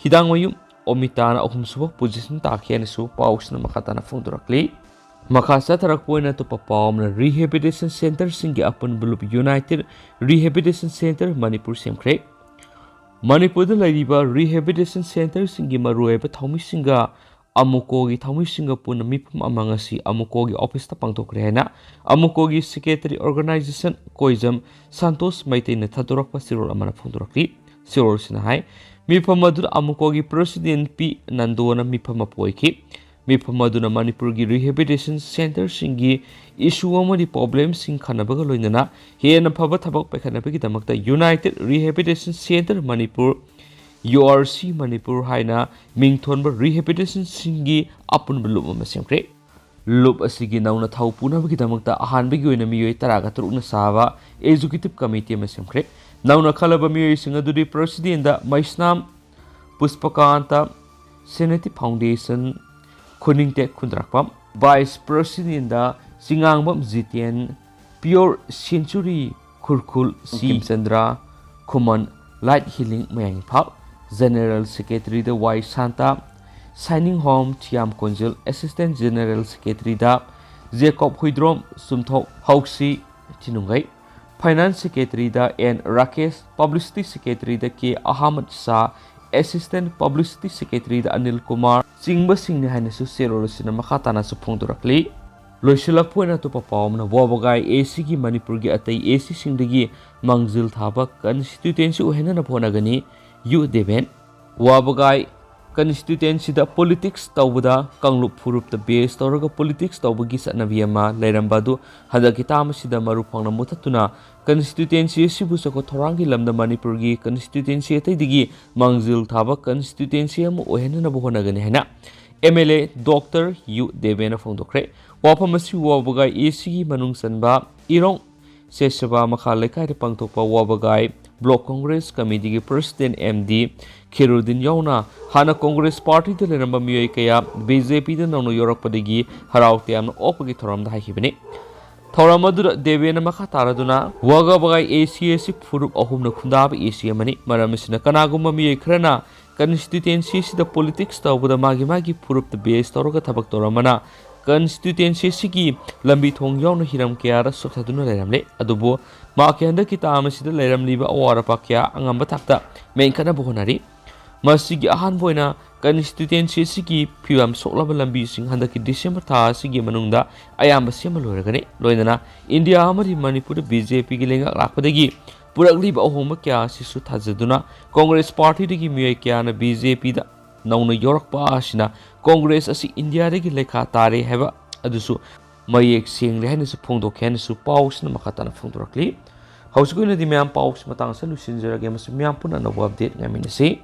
ꯍꯤꯗꯥꯡꯃꯌꯨꯝ ꯑꯣꯃꯤꯇꯥꯅ ꯑꯍꯨꯝꯁꯨꯕ ꯄꯣꯖꯤꯁꯟ ꯇꯥꯈꯤ ꯍꯥꯏꯅꯁꯨ ꯄꯥꯎꯁꯤꯅ ꯃꯈꯥ ꯇꯥꯅ ꯐꯣꯡꯗꯣꯔꯛꯂꯤ꯫ ꯃꯈꯥ ꯆꯠꯊꯔꯛꯄ ꯑꯣꯏꯅ ꯑꯇꯣꯞꯄ ꯄꯥꯎ ꯑꯃꯅ ꯔꯤꯍꯦꯕꯤꯂꯤꯇꯦꯁꯟ ꯁꯦꯟꯇꯔꯁꯤꯡꯒꯤ ꯑꯄꯨꯟꯕ ꯂꯨꯞ ꯌꯨꯅꯥꯏꯇꯦꯗ ꯔꯤꯍꯦꯕꯤꯂꯤꯇꯦꯁꯟ ꯁꯦꯟꯇꯔ ꯃꯅꯤꯄꯨꯔ ꯁꯦꯝꯈ꯭ꯔꯦ꯫ ꯃꯅꯤꯄꯨꯔꯗ ꯂꯩꯔꯤꯕ ꯔꯤꯍꯦꯕꯤꯂꯤꯇꯦꯁꯟ ꯁꯦꯟꯇꯔꯁꯤꯡꯒꯤ ꯃꯔꯨꯑꯣꯏꯕ ꯊꯧꯃꯤꯁꯤꯡꯒ ꯑꯃꯨꯀꯣꯒꯤ ꯊꯧꯃꯤꯁꯤꯡꯒ ꯄꯨꯟꯅ ꯃꯤꯐꯝ ꯑꯃ ꯉꯁꯤ ꯑꯃꯨꯀꯣꯒꯤ ꯑꯣꯐꯤꯁꯇ ꯄꯥꯡꯊꯣꯛꯈ꯭ꯔꯦ ꯍꯥꯏꯅ ꯑꯃꯨꯀꯣꯒꯤ ꯁꯦꯀ꯭ꯔꯦꯇꯔꯤ ꯑꯣꯔꯒꯅꯥꯏꯖꯦꯁꯟ ꯀꯣꯏꯖꯝ ꯁꯟꯇꯣꯁ ꯃꯩꯇꯩꯅ ꯊꯥꯗꯣꯔꯛꯄ ꯆꯦꯔꯣꯜ ꯑꯃꯅ ꯐꯣꯡꯗꯣꯔꯛꯂꯤ꯫ ꯆꯦꯔꯣꯜꯁꯤꯅ ꯍꯥꯏ, ꯃꯤꯐꯝ ꯑꯗꯨꯗ ꯑꯃꯨꯀꯣꯒꯤ ꯄ꯭ꯔꯁꯤꯗꯦꯟ ꯄꯤ ꯅꯟꯗꯣꯅ ꯃꯤꯐꯝ ꯑꯃ ꯄꯨ ꯑꯣꯏꯈꯤ꯫ ꯃꯤꯐꯝ ꯑꯗꯨꯅ ꯃꯅꯤꯄꯨꯔꯒꯤ ꯔꯤꯍꯦꯕꯤꯂꯤꯇꯦꯁꯟ ꯁꯦꯟꯇꯔꯁꯤꯡꯒꯤ ꯏꯁꯨ ꯑꯃꯗꯤ ꯄ꯭ꯔꯣꯕ꯭ꯂꯦꯝꯁꯤꯡ ꯈꯟꯅꯕꯒ ꯂꯣꯏꯅꯅ ꯍꯦꯟꯅ ꯐꯕ ꯊꯕꯛ ꯄꯥꯏꯈꯠꯅꯕꯒꯤꯗꯃꯛꯇ united rehabilitation centre Manipur, U R C Manipur ꯍꯥꯏꯅ ꯃꯤꯡꯊꯣꯟꯕ ꯔꯤꯍꯦꯕꯤꯂꯤꯇꯦꯁꯟꯁꯤꯡꯒꯤ ꯑꯄꯨꯟꯕ ꯂꯨꯞ ꯑꯃ ꯁꯦꯝꯈ꯭ꯔꯦ꯫ ꯂꯨꯞ ꯑꯁꯤꯒꯤ ꯅꯧꯅ ꯊꯧ ꯄꯨꯅꯕꯒꯤꯗꯃꯛꯇ ꯑꯍꯥꯟꯕꯒꯤ ꯑꯣꯏꯅ ꯃꯤꯑꯣꯏ ꯇꯔꯥꯒ ꯇꯔꯨꯛꯅ ꯁꯥꯕ ꯑꯦꯖꯨꯀꯦꯇꯤꯚ ꯀꯃꯤꯇꯤ ꯑꯃ ꯁꯦꯝꯈ꯭ꯔꯦ꯫ ꯅꯧꯅ ꯈꯜꯂꯕ ꯃꯤꯑꯣꯏꯁꯤꯡ ꯑꯗꯨꯗꯤ ꯄ꯭ꯔꯁꯤꯗꯦꯟꯗ ꯃꯩꯁꯅꯥꯝ ꯄꯨꯁꯄꯀꯥꯟꯇ, ꯁꯦꯅꯦꯇꯤ foundation, Khuningtek Khundrakpam, vice president Chingangbam Jiten, pioneer century Khurkhul Simchandra, Khuman Light Healing, Mayang Imphal, General Secretary-ꯗ Y Shanta, Shining Home, Thiyam Konjil, Assistant General Secretary-ꯗ ꯖꯦꯀꯣꯕ ꯍꯨꯏꯗ꯭ꯔꯣꯝ, ꯆꯨꯝꯊꯣꯛ ꯍꯧꯁꯤ, ꯊꯤꯅꯨꯡꯒꯩ, Finance Secretary-ꯗ ꯑꯦꯟ ꯔꯥꯀꯦꯁ, Publicity Secretary-ꯗ K Ahmad Shah, Assistant Publicity Secretary-ꯗ ꯑꯅꯤꯜ ꯀꯨꯃꯥꯔ ꯆꯤꯡꯕꯁꯤꯡꯅꯤ ꯍꯥꯏꯅꯁꯨ ꯆꯦꯔꯣꯜ ꯑꯁꯤꯅ ꯃꯈꯥ ꯇꯥꯅꯁꯨ ꯐꯣꯡꯗꯣꯔꯛꯂꯤ꯫ ꯂꯣꯏꯁꯤꯜꯂꯛꯄ ꯑꯣꯏꯅ ꯑꯇꯣꯞꯄ ꯄꯥꯎ ꯑꯃꯅ, ꯋꯥꯕꯒꯥꯏ ꯑꯦ ꯁꯤꯒꯤ ꯃꯅꯤꯄꯨꯔꯒꯤ ꯑꯇꯩ ꯑꯦ ꯁꯤꯁꯤꯡꯗꯒꯤ ꯃꯥꯡꯖꯤꯜ ꯊꯥꯕ ꯀꯟꯁꯇꯤꯇ꯭ꯌꯨꯇꯦꯟꯁꯤ ꯑꯣꯏꯍꯟꯅꯅꯕ ꯍꯣꯠꯅꯒꯅꯤ, ꯌꯨ ꯗꯦꯕꯦꯟ꯫ ꯋꯥꯕꯒꯥꯏ ꯀꯟꯁꯇꯤꯇ꯭ꯌꯨꯇꯦꯟꯁꯤꯗ ꯄꯣꯂꯤꯇꯤꯛꯁ ꯇꯧꯕꯗ ꯀꯥꯡꯂꯨꯞ ꯐꯨꯔꯨꯞꯇ ꯕꯦꯁ ꯇꯧꯔꯒ ꯄꯣꯂꯤꯇꯤꯛꯁ ꯇꯧꯕꯒꯤ ꯆꯠꯅꯕꯤ ꯑꯃ ꯂꯩꯔꯝꯕ ꯑꯗꯨ ꯍꯟꯗꯛꯀꯤ ꯇꯥꯝ ꯑꯁꯤꯗ ꯃꯔꯨ ꯐꯪꯅ ꯃꯨꯊꯠꯇꯨꯅ ꯀꯟꯁꯇꯤꯇ꯭ꯌꯨꯇꯦꯟꯁꯤ ꯑꯁꯤꯕꯨ ꯆꯥꯎꯈꯠ ꯊꯧꯔꯥꯡꯒꯤ ꯂꯝꯗ ꯃꯅꯤꯄꯨꯔꯒꯤ ꯀꯟꯁꯇꯤꯇ꯭ꯌꯨꯇꯦꯟꯁꯤ ꯑꯇꯩꯗꯒꯤ ꯃꯥꯡꯖꯤꯜ ꯊꯥꯕ ꯀꯟꯁꯇꯤꯇ꯭ꯌꯨꯇꯦꯟꯁꯤ ꯑꯃ ꯑꯣꯏꯍꯟꯅꯅꯕ ꯍꯣꯠꯅꯒꯅꯤ ꯍꯥꯏꯅ M L A doctor Y ꯗꯦꯕꯦꯟꯅ ꯐꯣꯡꯗꯣꯛꯈ꯭ꯔꯦ꯫ ꯋꯥꯐꯝ ꯑꯁꯤ ꯋꯥꯕꯒꯥꯏ ꯑꯦ ꯁꯤꯒꯤ ꯃꯅꯨꯡ ꯆꯟꯕ ꯏꯔꯣꯡ ꯁꯦꯁꯕꯥ ꯃꯈꯥ ꯂꯩꯀꯥꯏꯗ ꯄꯥꯡꯊꯣꯛꯄ ꯋꯥꯕꯒꯥꯏ ꯕ꯭ꯂꯣꯛ ꯀꯣꯡꯒ꯭ꯔꯦꯁ ꯀꯃꯤꯇꯤꯒꯤ ꯄ꯭ꯔꯁꯤꯗꯦꯟ ꯑꯦꯝ ꯗꯤ ꯈꯦꯔꯨꯗꯤꯟ ꯌꯥꯎꯅ ꯍꯥꯟꯅ ꯀꯣꯡꯒ꯭ꯔꯦꯁ ꯄꯥꯔꯇꯤꯗ ꯂꯩꯔꯝꯕ ꯃꯤꯑꯣꯏ ꯀꯌꯥ ꯕꯤ ꯖꯦ ꯄꯤꯗ ꯅꯧꯅ ꯌꯧꯔꯛꯄꯗꯒꯤ ꯍꯔꯥꯎ ꯇꯌꯥꯝꯅ ꯑꯣꯛꯄꯒꯤ ꯊꯧꯔꯝꯗ ꯍꯥꯏꯈꯤꯕꯅꯤ꯫ ꯊꯧꯔꯝ ꯑꯗꯨꯗ ꯗꯦꯕꯦꯟꯅ ꯃꯈꯥ ꯇꯥꯔꯗꯨꯅ, ꯋꯥꯒꯥꯕꯒꯥꯏ ꯑꯦ ꯁꯤ ꯑꯁꯤ ꯐꯨꯔꯨꯞ ꯑꯍꯨꯝꯅ ꯈꯨꯟꯗꯥꯕ ꯑꯦ ꯁꯤ ꯑꯃꯅꯤ꯫ ꯃꯔꯝ ꯑꯁꯤꯅ ꯀꯅꯥꯒꯨꯝꯕ ꯃꯤꯑꯣꯏ ꯈꯔꯅ ꯀꯟꯁꯇꯤꯇ꯭ꯌꯨꯇꯦꯟꯁꯤ ꯑꯁꯤꯗ ꯄꯣꯂꯤꯇꯤꯛꯁ ꯇꯧꯕꯗ ꯃꯥꯒꯤ ꯃꯥꯒꯤ ꯐꯨꯔꯨꯞꯇ ꯕꯦꯁ ꯇꯧꯔꯒ ꯊꯕꯛ ꯇꯧꯔꯝꯕꯅ ꯀꯟꯁꯇꯤꯇ꯭ꯌꯨꯇꯦꯟꯁꯤ ꯑꯁꯤꯒꯤ ꯂꯝꯕꯤ ꯊꯣꯡ ꯌꯥꯎꯅ ꯍꯤꯔꯝ ꯀꯌꯥꯗ ꯁꯣꯛꯊꯗꯨꯅ ꯂꯩꯔꯝꯂꯦ꯫ ꯑꯗꯨꯕꯨ ꯃꯍꯥꯛꯀꯤ ꯍꯟꯗꯛꯀꯤ ꯇꯥꯝ ꯑꯁꯤꯗ ꯂꯩꯔꯝꯂꯤꯕ ꯑꯋꯥꯠ ꯑꯄꯥ ꯀꯌꯥ ꯑꯉꯝꯕ ꯊꯥꯛꯇ ꯃꯦꯟꯈꯠꯅꯕ ꯍꯣꯠꯅꯔꯤ꯫ ꯃꯁꯤꯒꯤ ꯑꯍꯥꯟꯕ ꯑꯣꯏꯅ ꯀꯟꯁꯇꯤꯇ꯭ꯌꯨꯇꯦꯟꯁꯤ ꯑꯁꯤꯒꯤ ꯐꯤꯕꯝ ꯁꯣꯛꯂꯕ ꯂꯝꯕꯤꯁꯤꯡ ꯍꯟꯗꯛꯀꯤ ꯗꯤꯁꯦꯝꯕꯔ ꯊꯥ ꯑꯁꯤꯒꯤ ꯃꯅꯨꯡꯗ ꯑꯌꯥꯝꯕ ꯁꯦꯝꯕ ꯂꯣꯏꯔꯒꯅꯤ꯫ ꯂꯣꯏꯅꯅ ꯏꯟꯗꯤꯌꯥ ꯑꯃꯗꯤ ꯃꯅꯤꯄꯨꯔꯗ ꯕꯤ ꯖꯦ ꯄꯤꯒꯤ ꯂꯩꯉꯥꯛ ꯂꯥꯛꯄꯗꯒꯤ ꯄꯨꯔꯛꯂꯤꯕ ꯑꯍꯣꯡꯕ ꯀꯌꯥ ꯑꯁꯤꯁꯨ ꯊꯥꯖꯗꯨꯅ ꯀꯣꯡꯒ꯭ꯔꯦꯁ ꯄꯥꯔꯇꯤꯗꯒꯤ ꯃꯤꯑꯣꯏ ꯀꯌꯥꯅ ꯕꯤ ꯖꯦ ꯄꯤꯗ ꯅꯧꯅ ꯌꯧꯔꯛꯄ ꯑꯁꯤꯅ ꯀꯣꯡꯒ꯭ꯔꯦꯁ ꯑꯁꯤ ꯏꯟꯗꯤꯌꯥꯗꯒꯤ ꯂꯩꯈꯥ ꯇꯥꯔꯦ ꯍꯥꯏꯕ ꯑꯗꯨꯁꯨ ꯃꯌꯦꯛ ꯁꯦꯡꯂꯦ ꯍꯥꯏꯅꯁꯨ ꯐꯣꯡꯗꯣꯛꯈꯤ ꯍꯥꯏꯅꯁꯨ ꯄꯥꯎꯁꯤꯅ ꯃꯈꯥ ꯇꯥꯅ ꯐꯣꯡꯗꯣꯔꯛꯂꯤ꯫ ꯍꯧꯖꯤꯛꯀꯤ ꯑꯣꯏꯅꯗꯤ ꯃꯌꯥꯝ ꯄꯥꯎꯁꯤ ꯃꯇꯥꯡ ꯑꯁꯤꯗ ꯂꯣꯏꯁꯤꯟꯖꯔꯒꯦ ꯑꯃꯁꯨꯡ ꯃꯌꯥꯝ ꯄꯨꯟꯅ ꯑꯅꯧꯕ ꯑꯞꯗꯦꯠ ꯉꯥꯏꯃꯤꯟꯅꯁꯤ꯫